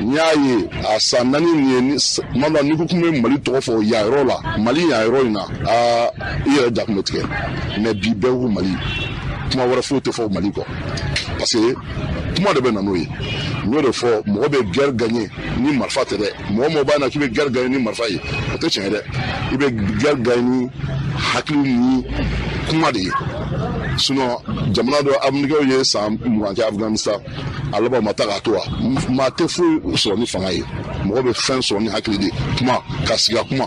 n y'a ye a san 4 nin ye ni tuma dɔ la, n'i ko k'i bɛ Mali tɔgɔ fɔ yan yɔrɔ la, Mali yan yɔrɔ in na, aa, i yɛrɛ ja kun bɛ tigɛ. Mais bi, bɛɛ ko Mali, kuma wɛrɛ foyi tɛ fɔ Mali kɔ, parce que kuma de bɛ na n'o ye. N y'o de fɔ, mɔgɔ bɛ guerre gagner ni marifa tɛ dɛ. Mɔgɔ mɔgɔ b'a na k'i bɛ guerre gagner ni marifa ye, o tɛ tiɲɛ ye dɛ. I bɛ guerre gagner ni hakili ni kuma de ye. Sinon jamana dɔ, Américains ye san 20 kɛ Afghanistan, a laban ma taa k'a to wa. Maa tɛ foyi sɔrɔ ni fanga ye, mɔgɔ bɛ fɛn sɔrɔ ni hakili de ye. Kuma ka sigi ka kuma,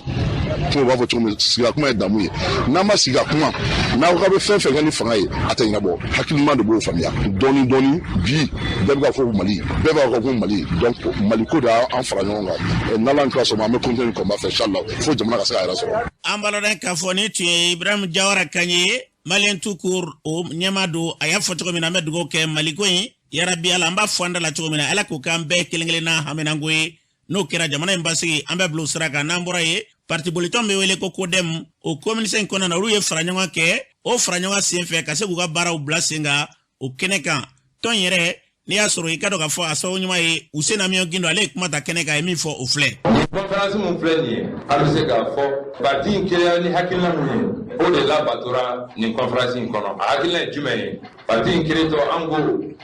kuma b'a fɔ cogo min, sigi ka kuma ye damu ye. N'an ma sigi ka kuma, n'aw k'aw bɛ fɛn fɛn kɛ ni fanga ye, a tɛ ɲɛnabɔ. Hakilima de b'o faamuya dɔɔni dɔɔni. Bi bɛɛ bɛ ka fɔ Mali, bɛɛ b'a fɔ ko Mali. Donc Mali ko de y'an fara ɲɔgɔn kan. N'Ala ni kira sɔnna, an bɛ continuer combat fɛ, inchallah, fo jamana ka se k'a yɛrɛ sɔrɔ. An b'a lɔn k'a fɔ ni tun ye Ibrahim Jawara kan ye, Malien tout court o ɲɛmaa don. A y'a fɔ cogo min na, an bɛ dugawu kɛ Maliko in, yarabi Ala, an b'a fɔ an da la cogo min na, Ala k'o k'an bɛɛ kelen kelenna haminanko ye. N'o kɛra, jamana in basigi, an bɛ bila o sira kan. N'an bɔra yen, parti bolitɔn bɛ wele ko CODEM, o communauté in kɔnɔna na, olu ye fara ɲɔgɔn kɛ. O fara ɲɔgɔn sen fɛ, ka se k'u ka baaraw bila sen kan o kɛnɛ kan, tɔn yɛrɛ, n'i y'a sɔrɔ i ka dɔn k'a fɔ a sababu ɲuman ye Useni Amiɔn Gindo, ale ye kuma ta kɛnɛ kan, a ye min fɔ, o filɛ. Nin conférence mun filɛ nin ye, an bɛ se k'a fɔ parti in créera ni hakilina mun ye, o de labatora nin conférence in kɔnɔ. A hakilina ye jumɛn ye? Parti in créé tɔ, an ko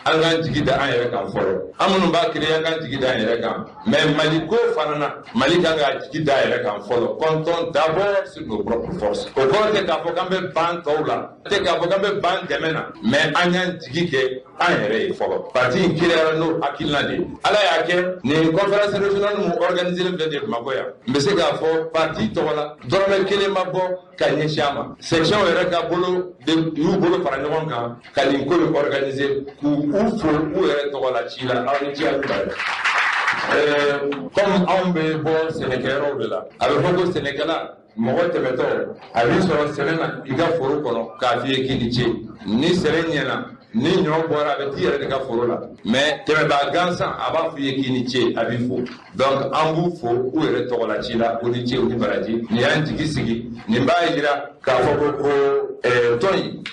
an k'an jigi da an yɛrɛ kan fɔlɔ. An minnu b'a créé, an k'an jigi da an yɛrɛ kan, mais Mali ko fana na, Mali kan k'a jigi da a yɛrɛ kan fɔlɔ. Comptons d'abord sur nos propres forces. O kɔrɔ tɛ k'a fɔ k'an bɛ ban tɔw la, tɛ k'a fɔ k'an bɛ ban dɛmɛ na, mais an y'an jigi kɛ an yɛrɛ ye fɔlɔ. Parti in créera n'o hakilina de ye. Ala y'a kɛ, nin conférence régionale mun organisé filɛ nin ye Bamakɔ yan, n bɛ se k'a fɔ parti tɔgɔ la, dɔrɔmɛ kelen ma bɔ ka ɲɛsin a ma. Section yɛrɛ ka bolo de y'u bolo fara ɲɔgɔn kan ka nin ko in organiser. K'u u fo u yɛrɛ tɔgɔ la ci la, aw ni ce, aw ni baraji. Comme anw bɛ bɔ sɛnɛkɛyɔrɔw de la, a bɛ fɔ ko sɛnɛkɛla mɔgɔ tɛmɛtɔ, a b'i sɔrɔ sɛnɛ na i ka foro kɔnɔ k'a f'i ye k'i ni ce. Ni sɛnɛ ɲɛna, ni ɲɔ bɔra, a bɛ t'i yɛrɛ de ka foro la, mais tɛmɛbaa gansan, a b'a f'i ye k'i ni ce, a b'i fo. Donc an b'u fo u yɛrɛ tɔgɔ la ci la, ko ni ce, u ni baraji. Nin y'an jigi sigi, nin b'a yira k'a fɔ ko tɔn in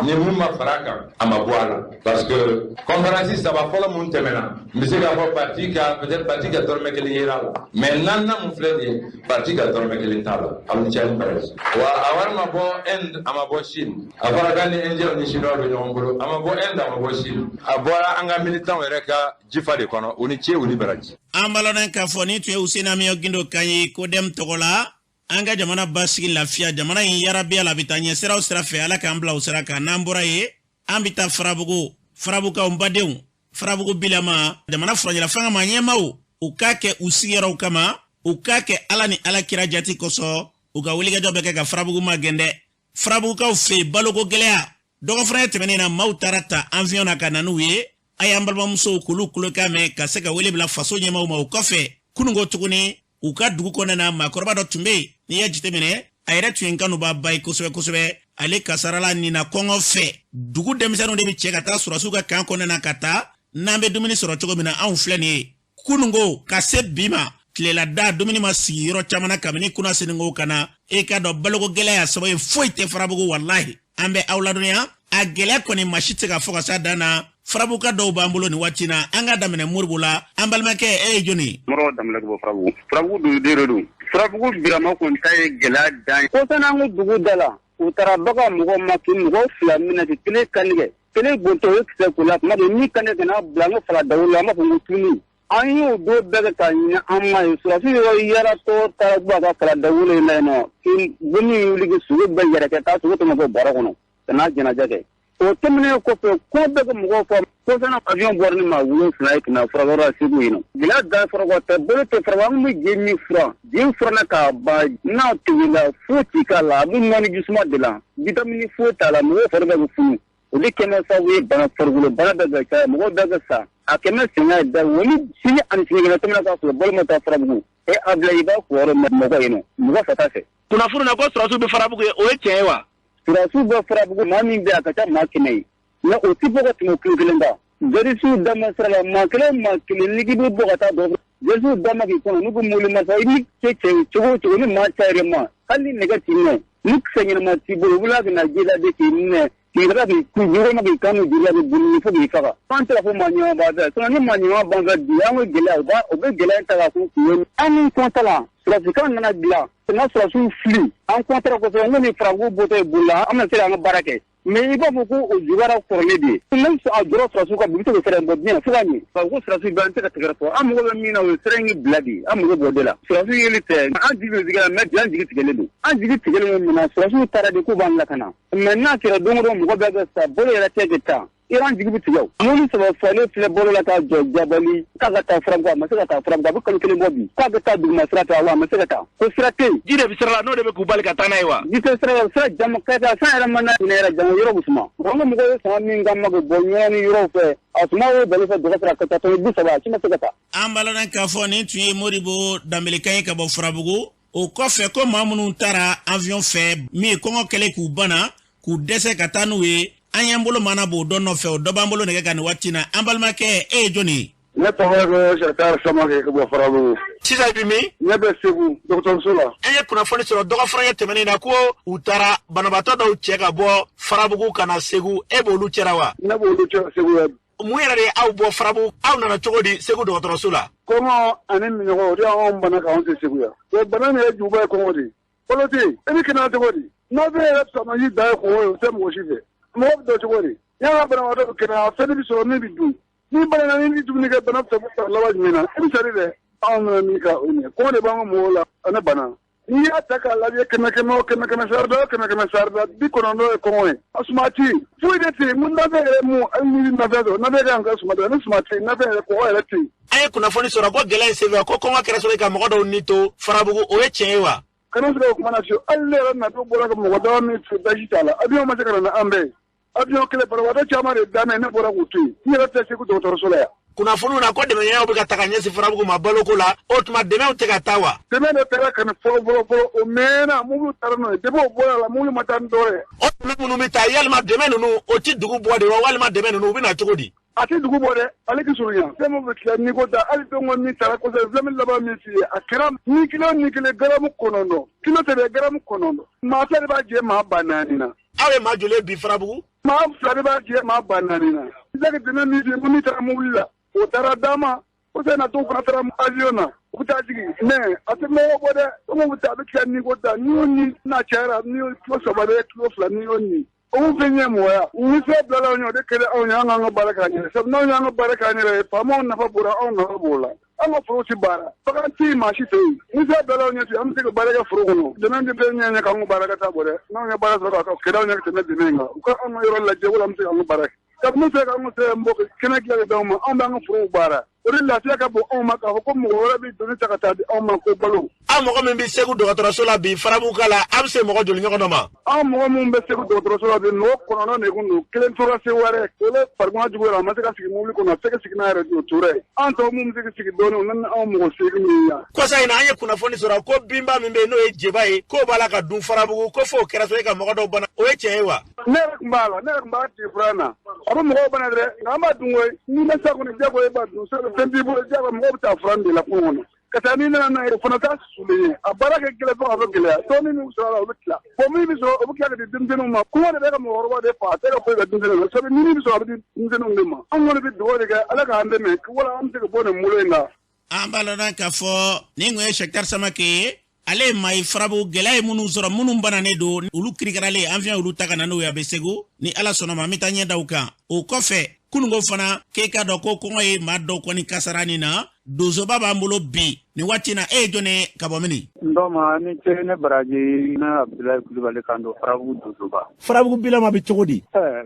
Ni mun ma fara a kan, a ma bɔ a la, parce que conférence saba fɔlɔ mun tɛmɛna, n bɛ se k'a fɔ parti ka, peut-être parti ka dɔrɔmɛ kelen yera a la, mais naaninan mun filɛ nin ye, parti ka dɔrɔmɛ kelen t'a la. Aw ni ce ni baraji. Wa a wari ma bɔ Inde, a ma bɔ Chine. A fɔra k'an ni Indien ni Chinois bɛ ɲɔgɔn bolo, a ma bɔ Inde, a ma bɔ Chine, a bɔra an ka militants yɛrɛ ka jifa de kɔnɔ. U ni ce, u ni baraji. An balɔnnen k'a fɔ nin tun ye Useni Amiɲɔ Gindo kan ye CODEM tɔgɔ la. An ka jamana basigi, lafiya jamana in yarabiya la, a bɛ taa ɲɛ sira o sira fɛ, Ala k'an bila o sira kan. N'an bɔra yen, an bɛ taa Farabugu. Farabugukaw, n badenw, Farabugu bilama, jamana furancɛla fanga ma ɲɛmaaw, u k'a kɛ u sigiyɔrɔw kama, u k'a kɛ Ala ni Ala kira jati kosɔn, u ka wulikajɔ bɛ kɛ ka Farabugu magɛn dɛ. Farabugukaw fɛ yen, baloko gɛlɛya. Dɔgɔfura tɛmɛnen na, maaw taara ta avion na ka na n'u ye. A y'an balimamusow k'olu kulokan mɛn ka se ka wele bila faso ɲɛmaaw ma. O kɔfɛ, kununko tuguni, u ka dugu kɔnɔna na, maakɔrɔba dɔ tun bɛ yen, n'i y'a jateminɛ, a yɛrɛ tun ye kanubaaba ye kosɛbɛ kosɛbɛ. Ale kasarala nin na kɔngɔ fɛ. Dugu denmisɛnninw de bɛ cɛ ka taa sɔrɔsiw ka kan kɔnɔna na ka taa n'an bɛ dumuni sɔrɔ cogo min na. Anw filɛ nin ye, kununko ka se bi ma, tilela da dumuni ma sigi yɔrɔ caman na kabini kunna seninko ka na. E k'a dɔn, baloko gɛlɛya sababu ye foyi tɛ Farabugu. Walahi, an bɛ aw ladɔnniya, a gɛlɛya kɔni, maa si tɛ se ka fɔ ka s'a dan na. Farabuguka dɔw b'an bolo nin waati na. An ka daminɛ Moribo la. An balimakɛ, e ye jɔni ye? Mɔrɔ Danbɛlɛ ka bɔ Farabugu. Farabugu duguden de don. Farabugu birama kɔni ta ye gɛlɛya dan ye. Kɔsana an ko dugu da la, u taara bagan mɔgɔ ma k'i mɔgɔ fila minɛ k'i kelen kantigɛ, kelen bontɔ, o ye kisɛ k'o la. Tuma dɔ min kantigɛ ka n'a bila an ka fala dawo la, an b'a fɔ ko tuni. An y'o don bɛɛ kɛ k'a ɲini, an ma ye. Surasi yɔrɔ yaratɔ taara bɔ a ka fala dawolo in na yen nɔ, k'i gomi wuli k'i sogo bɛɛ yɛrɛ kɛ taa sogo tɔmɔ bɔ bɔrɔ kɔnɔ ka n'a jɛnajɛ kɛ. O tɛmɛnen kɔfɛ, ko bɛɛ kɛ mɔgɔw fɔ kɔsana avion bɔra ni maa 7 ye ka na furakɛyɔrɔ la Segu yen nɔ. Gɛlɛya dan furakɛ tɛ, bolo tɛ furakɛ. An bɛ je min furan, je furanna k'a ban, n'a tobila foyi ti k'a la, a bɛ nɔɔni jisuma de la, vitamini foyi t'a la, mɔgɔw fari bɛɛ bɛ funu. O de kɛmɛ sababu ye bana, farikolo bana bɛɛ bɛ caya, mɔgɔw bɛɛ bɛ sa. A kɛmɛ sɛgɛn ye da wali sini ani sinikɛnɛ tɛmɛna k'a sɔrɔ balo ma taa Farabugu. E a bila i b'a fɔ yɔrɔ mɔgɔ yen nɔ, mɔgɔ fata fɛ. Kunnafoni na ko sɔrɔsiw bɛ Farabugu ye, o ye tiɲɛ ye wa? Sɔrɔsiw bɛ Farabugu, maa min bɛ a ka ca maa 100 ye, nka o tɛ bɔ ka tɛmɛ kilo kelen kan. Jɔrisiw dama sira la, maa kelen maa kelen, n'i k'i bɛ bɔ ka taa dɔgɔtɔrɔ, jɔrisiw dama k'i kɔnɔ, n'u bɛ mobili marifa, i ni cɛ cɛ cogo o cogo, ni maa cayara ma, hali ni nɛgɛ t'i minɛ, ni kisɛ ɲɛnama t'i bolo, u bɛ ka na ji la de k'i minɛ, k'i kila k'i kun jukɔrɔma, k'i kan juru la, k'i boli fo k'i faga. An tɛ ka fɔ maa ɲuman b'an fɛ, sinon ni maa ɲuman b'an fɛ bi, an ko gɛlɛya, u bɛ gɛlɛya in ta k'a k'u kun ye. An ni kɔnta la, sɔrɔsikan nana dilan, n'a sɔrɔsiw fili, an kɔntara kosɛbɛ, n ko ni Farabugu bɔtɔ ye boli la, an bɛna se k'an ka baara kɛ. Mais i b'a fɔ ko o juguyara kɔrɔlen de ye. N'an a jɔra sɔrɔsiw ka bi, u bɛ se k'o sira in bɔ diɲɛ fo ka ɲɛ. Ka ko sɔrɔsiw bɛ, an tɛ ka tɛgɛrɛ fɔ. An mago bɛ min na, o ye sira in bila de. An mago b'o de la. Sɔrɔsiw yeli tɛ, an jigi bɛ jigin la, mais bi an jigi tigɛlen don. An jigi tigɛlen don mun na? Sɔrɔsiw taara de k'u b'an lakana. Mais n'a kɛra don o don mɔgɔ bɛɛ bɛ sa, bolo yɛrɛ tɛ kɛ taa. Iran jigi bɛ tigɛ. Mobili saba falen filɛ bolo la k'a jɔ Jabali, k'a ka taa Farabugu, a ma se ka taa Farabugu, a bɛ kalo kelen bɔ bi. K'a bɛ taa duguma sira fɛ, a ma se ka taa. Ko sira tɛ yen. Ji de bɛ sira la, n'o de bɛ k'u bali ka taa n'a ye wa? Ji tɛ sira la, sira jama ka taa, san yɛrɛ ma na ɲinɛ yɛrɛ, jama yɔrɔ bɛ suma. An ka mɔgɔw ye sama min k'an ma k'o bɔ ɲɔgɔn ni yɔrɔw fɛ, a suma y'o bali fɛ dɔgɔ sira ka taa tɔnɔ 30, a si ma se ka taa. An balana k'a fɔ nin tun ye Modibo Danbelekan ye ka bɔ Farabugu. O kɔfɛ, ko maa minnu taara avion fɛ, min ye kɔngɔ kɛlen k'u bana k'u dɛsɛ ka taa n'u ye, an y'an bolo mana b'o dɔ nɔfɛ, o dɔ b'an bolo nɛgɛ kan nin waati na. An balimakɛ, e ye jɔni ye? Ne tɔgɔ ko Sɛkitari Samakɛ ka bɔ Farabugu. Sisan i bɛ min? Ne bɛ Segu dɔgɔtɔrɔso la. An ye kunnafoni sɔrɔ dɔgɔfura tɛmɛnen na ko u taara banabaatɔ dɔw cɛ ka bɔ Farabugu ka na Segu. E b'olu cɛra wa? Ne b'olu cɛra Segu yan. Mun yɛrɛ de ye aw bɔ Farabugu? Aw nana cogo di Segu dɔgɔtɔrɔso la? Kɔngɔ ani minnɔgɔ, o de y'anw bana k'anw se Segu yan. O bana nin yɛrɛ juguba ye kɔngɔ de ye. Balo tɛ yen, e bɛ kɛnɛya cogo di? Nafɛn yɛrɛ samaji dan ye kɔngɔ ye, o tɛ mɔgɔ si fɛ. Mɔgɔ bɛ dɔn cogo di? N'i y'a ka banabagatɔ bɛ kɛnɛya, fɛn bɛ sɔrɔ min bɛ dun. Ni bana ni dumuni kɛ, bana fɛn bɛ laban jumɛn na? I bɛ sali dɛ. Anw nana min ka o ɲɛ. Kɔngɔ de b'an ka mɔgɔw la, ani bana. N'i y'a ta k'a lajɛ, kɛmɛ kɛmɛ o kɛmɛ kɛmɛ sarada o kɛmɛ kɛmɛ sarada, 90 ye kɔngɔ ye. A suma tɛ yen, foyi de tɛ yen. Mun nafɛn yɛrɛ mun, hali ni nafɛn sɔrɔ, nafɛn kan ka suma dɛ, ni suma tɛ yen, nafɛn yɛrɛ kɔngɔ yɛrɛ tɛ yen. An ye kunnafoni sɔrɔ ko gɛlɛya in senfɛ, ko kɔngɔ kɛra sababu ye ka mɔgɔ dɔw ni to Farabugu, o ye tiɲɛ ye wa? Kana se ka o kuma na fiyewu. Hali ne yɛrɛ natɔ bɔra ka mɔgɔ dama min to basi t'a la, avion ma se ka na n'an bɛɛ ye. Avion kelen, banabagatɔ caman de daminɛ, ne bɔra k'u to yen. N yɛrɛ tɛ Segu dɔgɔtɔrɔso la yan. Kunnafoniw na ko dɛmɛɲɔgɔnw bɛ ka ta ka ɲɛsin Farabugu ma baloko la, o tuma dɛmɛw tɛ ka taa wa? Dɛmɛ de taara ka na fɔlɔ fɔlɔ fɔlɔ, o mɛnna, mobili taara n'o ye. Depuis o bɔra la, mobili ma taa ni dɔwɛrɛ ye. O dɛmɛ minnu bɛ taa, yalima dɛmɛ ninnu, o tɛ dugu bɔ de wa, walima dɛmɛ ninnu u bɛ na cogo di? A tɛ dugu bɔ dɛ, ale k'i surunya. Fɛn min bɛ tila n'i ko da, hali don ko min taara kosɛbɛ, fɛn min laban min f'i ye, a kɛra ni kilo ni kelen garamu 9, kilo tɛ dɛ, garamu 9. Maa fila de b'a jɛ maa 4000 na. Aw ye maa joli ye bi Farabugu? Maa 2 de b'a jɛ maa 4000 na. I dɛmɛ min di, min taara mobili la, o taara d'a ma. O sɛ na dɔw fana taara avion na, u bɛ taa jigin. Mais a tɛ mɔgɔ bɔ dɛ. Komi u bɛ taa, a bɛ tila ni ko ta. N'i y'o ni n'a cayara, n'i y'o kilo 3 bɛ kilo 2, n'i y'o ni. O fɛn ɲɛ mɔgɔya. Ni fɛn bilala anw ɲɛ, o de kɛlen anw ye, an k'an ka baara k'an yɛrɛ. Sabu n'anw y'an ka baara k'an yɛrɛ ye, faamaw nafa bɔra, anw nafa b'o la. An ka foro ti baara. Bagan tɛ yen, maa si tɛ yen. Ni fɛn bilala anw ɲɛ ten, an bɛ se ka baara kɛ foro kɔnɔ. Dɛmɛ tɛ bɛɛ ɲɛ k'an ka baara ka taa bɔ dɛ. N'anw ye baara sɔrɔ ka kɛlɛ anw ɲɛ ka tɛmɛ dɛmɛ in kan. U ka anw ka yɔrɔ lajɛ, wala an bɛ se k'an ka baara kɛ. Sabu n'u sera k'an ka se bɔ kɛnɛ dilan ka d'anw ma, anw b'an ka forow baara. O de lafiya ka bon anw ma k'a fɔ ko mɔgɔ wɛrɛ bɛ doni ta ka taa di anw ma ko balo. Aw mɔgɔ min bɛ Segu dɔgɔtɔrɔso la bi Farabugu la, a bɛ se mɔgɔ joli ɲɔgɔn dɔ ma? Anw mɔgɔ minnu bɛ Segu dɔgɔtɔrɔso la bi, mɔgɔ 9 de kun don. 1 tora Segu wɛrɛ, o le farikolo juguyara, a ma se ka sigi mobili kɔnɔ, a tɛ se ka sigi n'a yɛrɛ, o tora yen. An tɔ minnu bɛ se ka sigi dɔɔnin, o ni anw mɔgɔ 8 min yan. Kɔsa in na, an ye kunnafoni sɔrɔ ko binba min bɛ yen n'o ye jeba ye, k'o b'a la ka dun Farabugu, ko f'o kɛra so e ka mɔgɔ dɔw bana. O ye tiɲɛ ye wa? Ne yɛrɛ tun b'a la, ne yɛrɛ tun b'a tigi fura na. A bɛ mɔgɔw bana dɛ, nka an b'a dun koyi. N'i ma se a kɔnɔ, diyagoya i b'a dun. Fɛn t'i bolo, diyagoya mɔgɔw bɛ taa fura in de la kungo kɔnɔ. Ka taa n'i nana n'a ye, o fana t'a susulen ye. A baara kɛ gɛlɛn fo ka fɔ gɛlɛya. Dɔɔnin min sɔrɔ a la, o bɛ tila. Bon, min bɛ sɔrɔ, o bɛ tila ka di denmisɛnninw ma. Kɔngɔ de bɛ ka mɔgɔkɔrɔba de fa, a tɛ ka foyi ka denmisɛnninw ma. Sabu ni min bɛ sɔrɔ, a bɛ di denmisɛnninw de ma. Anw kɔni bɛ dugawu de kɛ, Ala k'an dɛmɛ, wala an bɛ se ka bɔ nin bolo in kan. An b'a lɔn k'a fɔ nin kun ye Sɛkitari Samake ye. Ale ye maa ye Farabugu gɛlɛya ye minnu sɔrɔ, minnu bananen don, olu kirikaralen, an fiɲɛ olu ta ka na n'o ye a bɛ Segu. Ni Ala sɔnna ma, an bɛ taa ɲɛ da u kan. O kɔfɛ, kununko fana, k'e k'a dɔn ko kɔngɔ ye maa dɔw kɔni kasara nin na. Donsoba b'an bolo bi nin waati na. E ye jɔn ye ka bɔ mini? N dɔma ni ce ne baraji, ne Abudulayi Kulubali kan don, Farabugu donsoba. Farabugu bilama bɛ cogo di?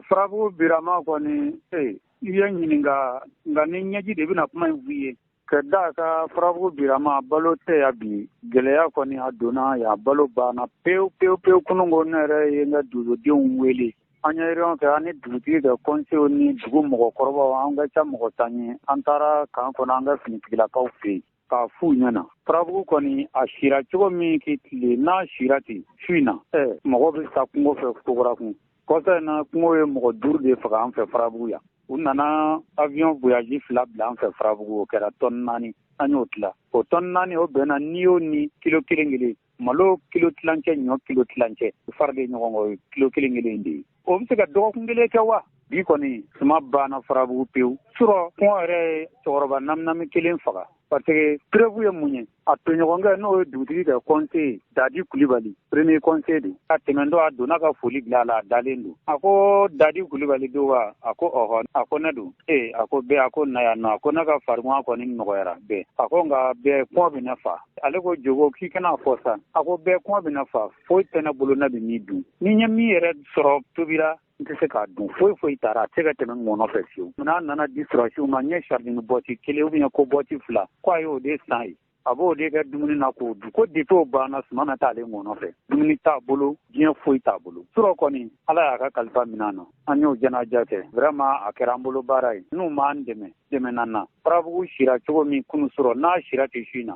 Farabugu birama kɔni, i ye ɲininka, nka ni ɲɛji de bɛna kuma in f'i ye. Ka da ka Farabugu birama balo tɛ ya bi, gɛlɛya kɔni a donna ya, balo banna pewu pewu pewu. Kunun ko ne yɛrɛ ye n ka dugudenw wele, an ye réunion kɛ, an ni dugutigi ka conseil ni dugu mɔgɔkɔrɔbaw, an ka ca mɔgɔ 10 ye. An taara camp kɔnɔ, an ka finitigilakaw fɛ yen k'a f'u ɲɛna. Farabugu kɔni a sira cogo min k'i tile n'a sira ten su in na, mɔgɔ bɛ sa kungo fɛ kokorakun. Kɔsa in na, kungo ye mɔgɔ 5 de faga an fɛ Farabugu yan. U nana avion voyage 2 bila an fɛ Farabugu, o kɛra tɔni 4, an y'o tila. O tɔni 4 o bɛnna n'i y'o ni kilo 1 kelen, malo kilo tilancɛ, ɲɔ kilo tilancɛ, faralen ɲɔgɔn kɔ, o ye kilo 1 kelen de ye. O bɛ se ka dɔgɔkun kelen kɛ wa? Bi kɔni suma banna Farabugu pewu. Surɔ kɔngɔ yɛrɛ ye cɛkɔrɔba naminami kelen faga. Parce que preuve ye mun ye? A tɔɲɔgɔnkɛ n'o ye dugutigi ka conseiller Dadi Kulibali, premier conseiller don. A tɛmɛntɔ a donna ka foli bila a la, a dalen don. A ko Dadi Kulibali don wa? A ko ɔhɔ. A ko ne don. A ko bɛɛ, a ko na yan nɔ. A ko ne ka farigan kɔni nɔgɔyara bɛɛ. A ko nka bɛɛ kɔngɔ bɛ ne fa. Ale ko jogo k'i kana fɔ sa. A ko bɛɛ kɔngɔ bɛ ne fa. Foyi tɛ ne bolo ne bɛ min dun. Ni n ye min yɛrɛ sɔrɔ tobira, n tɛ se k'a dun. Foyi foyi taara, a tɛ se ka tɛmɛ ŋɔnɔ fɛ fiyewu. N'a nana di sɔrɔsiw ma, n ye sardine bɔti 1 ou bien ko bɔti 2, ko a y'o de san ye. A b'o de kɛ dumuni na k'o dun. Ko depuis o banna, suma ma t'ale ŋɔnɔ fɛ. Dumuni t'a bolo, diɲɛ foyi t'a bolo. Surɔ kɔni, Ala y'a ka kalifa minɛ na. An y'o jɛnajɛ kɛ. Vraiment a kɛra an bolo baara ye. N'u m'an dɛmɛ, dɛmɛ na na. Farabugu sira cogo min kunu surɔ, n'a sira ten su in na,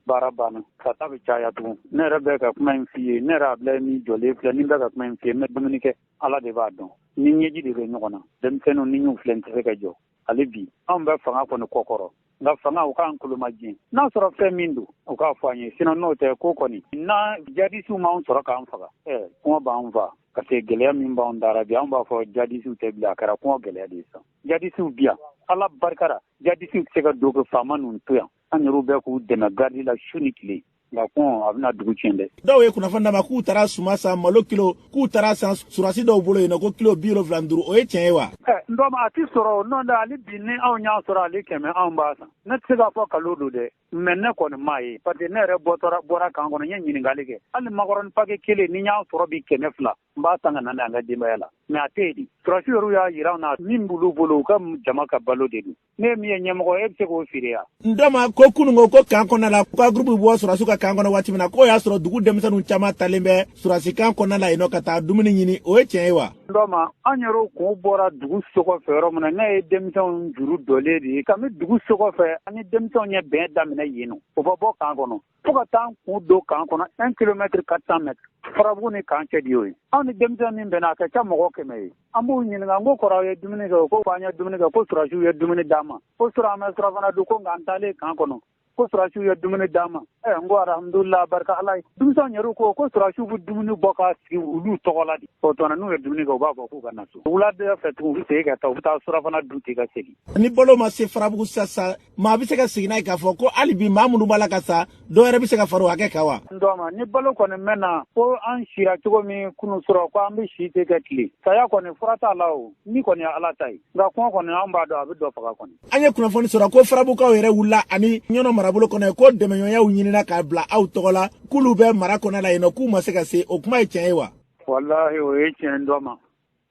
baara banna. Sata bɛ caya tugun. Ne yɛrɛ bɛ ka kuma in f'i ye. Ne yɛrɛ Abulayi min jɔlen filɛ, ni n bɛ ka kuma in f'i ye, n bɛ dumuni kɛ. Ala de b'a dɔn. Ni ɲɛji de bɛ ɲɔgɔn na. Denmisɛnninw ni y'u filɛ, n tɛ se ka jɔ. Ale bi, anw bɛ fanga kɔni kɔkɔrɔ. Nka fanga, u k'an kolomajɛ. N'a sɔrɔ fɛn min don, u k'a fɔ an ye. Sinon n'o tɛ ko kɔni, n'a jadisiw m'anw sɔrɔ k'an faga, kɔngɔ b'an fa. Parce que gɛlɛya min b'anw dara bi, anw b'a fɔ jadisiw tɛ bilen, a kɛra kɔngɔ gɛlɛya de ye sisan. Jadisiw bi yan, Ala barikara, jadisiw tɛ se ka don ka faama ninnu to yan. An yɛrɛw bɛ k'u dɛmɛ garidi la su ni tile. Nka kɔngɔ a bɛna dugu tiɲɛ dɛ. Dɔw ye kunnafoni d'a ma k'u taara suma san, malo kilo, k'u taara san surasi dɔw bolo yen nɔ, ko kilo 75. O ye tiɲɛ ye wa? N dɔn a tɛ sɔrɔ, n'o tɛ hali bi ni anw y'a sɔrɔ ale 100 anw b'a san. Ne tɛ se k'a fɔ kalo don dɛ, mais ne kɔni m'a ye. Parce que ne yɛrɛ bɔra camp kɔnɔ, n ye ɲininkali kɛ. Hali makɔrɔni paquet kelen ni n y'a sɔrɔ bi 200, n b'a san ka na n'a ye an ka denbaya la. Mais a tɛ yen de. Surasi yɛrɛ y'a jira an na min b'olu bolo, u ka jama ka balo de don. Ne ye min ye ɲɛmɔgɔ, e bɛ se k'o feere yan. N dɔ ma ko kununko ko camp kɔnɔna la, ko groupe bɔ surasiw ka camp kɔnɔ waati min na, k'o y'a sɔrɔ dugu denmisɛnninw caman talen bɛ surasi camp kɔnɔna la yen nɔ ka taa dumuni ɲini. O ye tiɲɛ ye wa? N dɔ ma, an yɛrɛw kun bɔra dugu so kɔfɛ yɔrɔ min na, ne ye denmisɛnw juru dɔlen de ye. Kami dugu so kɔfɛ, an ni denmisɛnw ye bɛn daminɛ yen nɔ. O bɛ bɔ camp kɔnɔ. Fo ka taa an kun don camp kɔnɔ, 1 kilomètre 400 mètres. Farabugu ni camp cɛ de y'o ye. Anw ni denmisɛn min bɛnna, a ka ca mɔgɔ 100 ye. An b'u ɲininka, n ko kɔrɔ, aw ye dumuni kɛ? O ko an ye dumuni kɛ, ko surasiw ye dumuni d'an ma. Ko surɔ an bɛ surafana dun, ko nka an taalen camp kɔnɔ. Ko sɔrɔdasiw ye dumuni d'an ma. Ɛ n ko alhamdulila barika Ala ye. Denmisɛnw yɛrɛ ko sɔrɔdasiw bɛ dumuni bɔ k'a sigi olu tɔgɔ la de. O tuma na n'u ye dumuni kɛ u b'a fɔ k'u ka na so. Wulada fɛ tugun u bɛ segin ka taa u bɛ taa surafana dun ten ka segin. Ni balo ma se Farabugu sisan maa bɛ se ka sigi n'a ye k'a fɔ ko hali bi maa minnu b'a la ka sa dɔ wɛrɛ bɛ se ka fara o hakɛ kan wa? N dɔgɔma ni balo kɔni mɛn na ko an sira cogo min kunu surɔ ko an bɛ si ten ka tile. Saya kɔni fura t'a la o ni kɔni ye Ala ta ye. Nka kɔngɔ kɔni an b'a dɔn a bɛ dɔ faga kɔni. An ye kunnafoni sɔrɔ ko Farabugukaw yɛrɛ wulila ani Ɲɔnɔ marabolo kɔnɔ yen ko dɛmɛɲɔgɔnyaw ɲinina k'a bila aw tɔgɔ la k'olu bɛ mara kɔnɔ la yen nɔ k'u ma se ka se o kuma ye tiɲɛ ye wa? Walahi o ye tiɲɛ n dɔgɔma.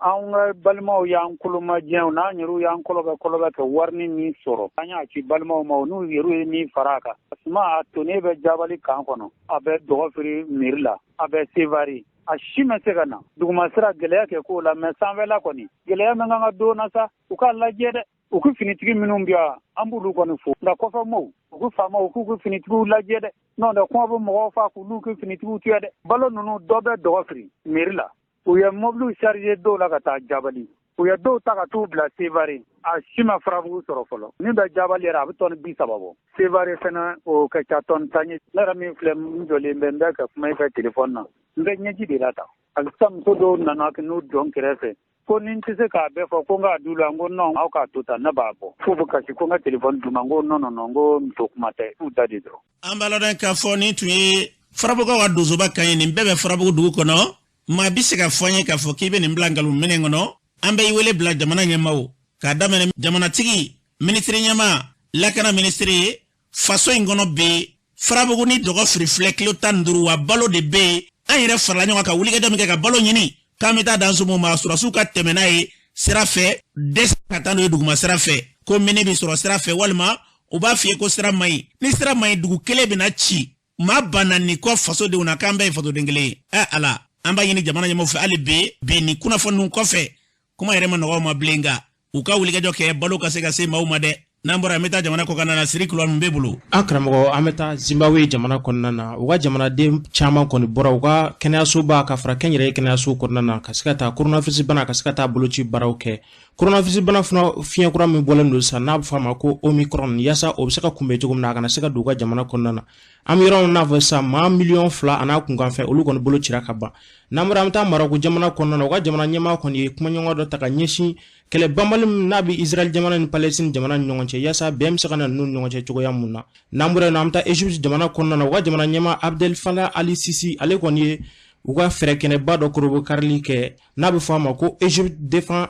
Anw ka balimaw y'an kolomajɛw n'an yɛrɛw y'an kɔlɔbɛ kɔlɔbɛ ka warini min sɔrɔ an y'a ci balimaw ma n'u yɛrɛw ye min fara a kan suma a tonnen bɛ jabali kan kɔnɔ a bɛ Dɔgɔfiri mairie la a bɛ Sevari a si ma se ka na dugumasira gɛlɛya kɛ k'o la mais sanfɛla kɔni gɛlɛya min kan ka don na sa u k'a lajɛ dɛ u ka finitigi minnu bɛ yan an b'olu kɔni fo nka kɔfɛmɔgɔw u ka faamaw k'u ka finitigiw lajɛ dɛ n'o tɛ kɔngɔ bɛ mɔgɔw faa k'olu ka finitigiw to yan dɛ balo ninnu dɔ bɛ Dɔgɔfiri mairie la u ye mɔbiliw chargé dɔw la ka taa jabali u ye dɔw ta ka t'u bila Sevari a si ma Farabugu sɔrɔ fɔlɔ min bɛ jabali yɛrɛ a bɛ tɔni 30 bɔ Sevari fana o ka ca tɔni 10 ye ne yɛrɛ min filɛ n jɔlen bɛ n bɛ ka kuma i fɛ telefɔni na n bɛ ɲɛji de la tan halisa muso dɔw nana n'u jɔ n kɛrɛfɛ ko ni n tɛ se k'a bɛɛ fɔ ko n k'a d'u la n ko non aw k'a to tan ne b'a bɔ f'u bɛ kasi ko n ka telefɔni d'u ma n ko non non non n ko muso kuma tɛ k'u da de dɔrɔn. An b'a ladɔn k'a fɔ nin tun ye Farabugukaw ka donsoba kan ye nin bɛɛ bɛ Farabugu dugu kɔnɔ maa bɛ se ka fɔ an ye k'a fɔ k'i bɛ nin bila nkalon minɛn kɔnɔ an bɛ i wele bila jamana ɲɛmaaw k'a daminɛ jamanatigi minisiri ɲɛmaa lakana minisiri faso in kɔnɔ bi Farabugu ni Dɔgɔfiri filɛ kilo 15 wa balo de bɛ yen an yɛrɛ farala ɲɔgɔn kan ka wulikajɔ min kɛ ka balo ɲini k'an bɛ taa d'an somɔgɔw ma sɔrɔdasiw ka tɛmɛ n'a ye sira fɛ dɛsɛ ka taa n'o ye duguma sira fɛ ko mine bɛ sɔrɔ sira fɛ walima u b'a f'i ye ko sira man ɲi ni sira man ɲi dugu kelen bɛna ci maa ba naani kɔ fasodenw na k'an bɛɛ ye fasoden kelen ye ɛ ala an b'a ɲini jamana ɲɛmaaw fɛ hali bi bi nin kunnafoni ninnu kɔfɛ kuma yɛrɛ ma nɔgɔ ma bilen nka u ka wulikajɔ kɛ balo ka se ka se maaw ma dɛ n'an bɔra an bɛ taa jamana kɔkan na siri kulubali mun b'e bolo an karamɔgɔ an bɛ taa zimbabwe jamana kɔnɔna na u ka jamanaden caman kɔni bɔra u ka kɛnɛyasoba ka fara kɛnyɛrɛye kɛnɛyaso kɔnɔna na ka se ka taa coronavirus bana ka se ka taa boloci baaraw kɛ coronavirus bana fana fiɲɛ kura min bɔlen don sisan n'a bɛ fɔ a ma ko omicron yaasa o bɛ se ka kunbɛn cogo min na a kana se ka don u ka jamana kɔnɔna na an bɛ yɔrɔ min n'a fɔ sisan maa 2 miliyɔn a n'a kunkanfɛn olu kɔni bolo cira ka ban n'an bɔra an bɛ taa Marɔku jamana kɔnɔna na u ka jamana ɲɛmaa kɔni ye kumaɲɔgɔn dɔ ta ka ɲɛsin kɛlɛ banbali min n'a bɛ Israël jamana ni Palestine jamana ni ɲɔgɔn cɛ yaasa bɛn bɛ se ka na ninnu ni ɲɔgɔn cɛ cogoya mun na n'an bɔra yen nɔ an bɛ taa Egypte jamana kɔnɔna na u ka jamana ɲɛmaa Abdel Fattah al-Sisi ale kɔni ye u ka fɛɛrɛ kɛnɛba dɔ korobokarili kɛ n'a bɛ fɔ a ma ko Egypte Defense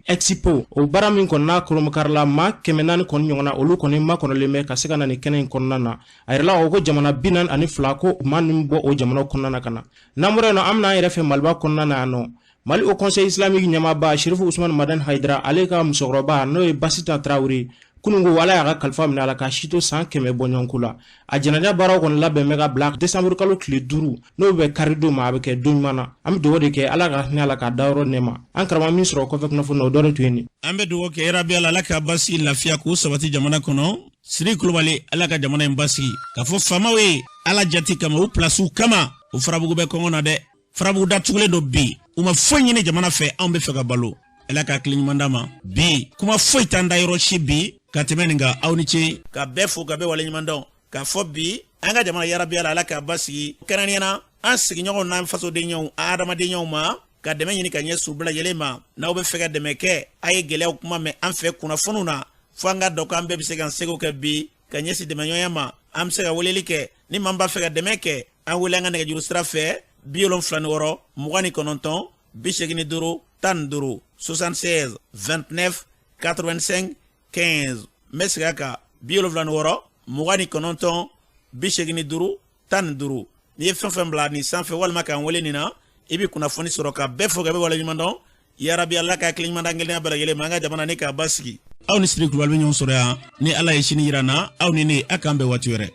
Expo o baara min kɔni n'a korobokarila maa 400 kɔni ɲɔgɔn na olu kɔni makɔnɔlen bɛ ka se ka na nin kɛnɛ in kɔnɔna na a yirala ko jamana 42 ko maa ninnu bɔ o jamana kɔnɔna na ka na n'an bɔra yen nɔ an bɛna an yɛrɛ fɛ Maliba kɔnɔna na yan nɔ Mali Haut Conseil Islamique ɲɛmaaba Sherifu Usumani Madani Hayidara ale ka musokɔrɔba n'o ye Basita Tarawele kununko ala y'a ka kalifa minɛ a la k'a si to san 100 bɔɲɔgɔnko la a janaja baaraw kɔni labɛn bɛ ka bila desanburu kalo tile 5 n'o bɛ karidon ma a bɛ kɛ don ɲuman na an bɛ dugawu de kɛ ala ka hinɛ a la k'a dayɔrɔ nɛɛma an karamɔgɔ min sɔrɔ kɔfɛ kunnafoni na o dɔ de tun ye nin. An bɛ dugawu kɛ yarabi ala ala ka basigi lafiya k'u sabati jamana kɔnɔ siri kulubali ala ka jamana in basigi k'a fɔ faamaw ye ala jati kama u pilasiw kama o farabugu bɛ kɔngɔ na dɛ farabugu datugulen don bi u ma foyi ɲini jamana fɛ anw bɛ fɛ ka balo ala ka hakili ɲuman d'an ma bi kuma foyi t'an da yɔrɔ si bi ka tɛmɛ nin kan aw ni ce ka bɛɛ fo ka bɛɛ waleɲuman dɔn k'a fɔ bi an ka jamana yarabi ala ala k'a basigi kɛrɛnkɛrɛnnenya na an sigiɲɔgɔnw n'an fasodenɲɔgɔnw an adamadenɲɔgɔnw ma ka dɛmɛ ɲini ka ɲɛsin u bɛɛ lajɛlen ma n'aw bɛ fɛ ka dɛmɛ kɛ a ye gɛlɛyaw kuma mɛn an fɛ kunnafoniw na fo an ka dɔn k'an bɛɛ bɛ se k'an seko kɛ bi ka ɲɛsin dɛmɛɲɔgɔnya ma an bɛ se ka weleli kɛ ni maa b'a fɛ ka dɛmɛ kɛ an wele an ka nɛgɛjuru sira fɛ 76 29 85 15 76 29 85 15 n bɛ segin a kan 76 29 85 15 n'i ye fɛn fɛn bila nin sanfɛ walima k'an wele nin na i bɛ kunnafoni sɔrɔ ka bɛɛ fo ka bɛɛ waleɲuman dɔn yarabi ala ka hakili ɲuman d'an kelenya bɛɛ lajɛlen ma an ka jamana ni k'a basigi aw ni siri kulubali bɛ ɲɔgɔn sɔrɔ yan ni ala ye sini yira n na aw ni ne a k'an bɛn waati wɛrɛ.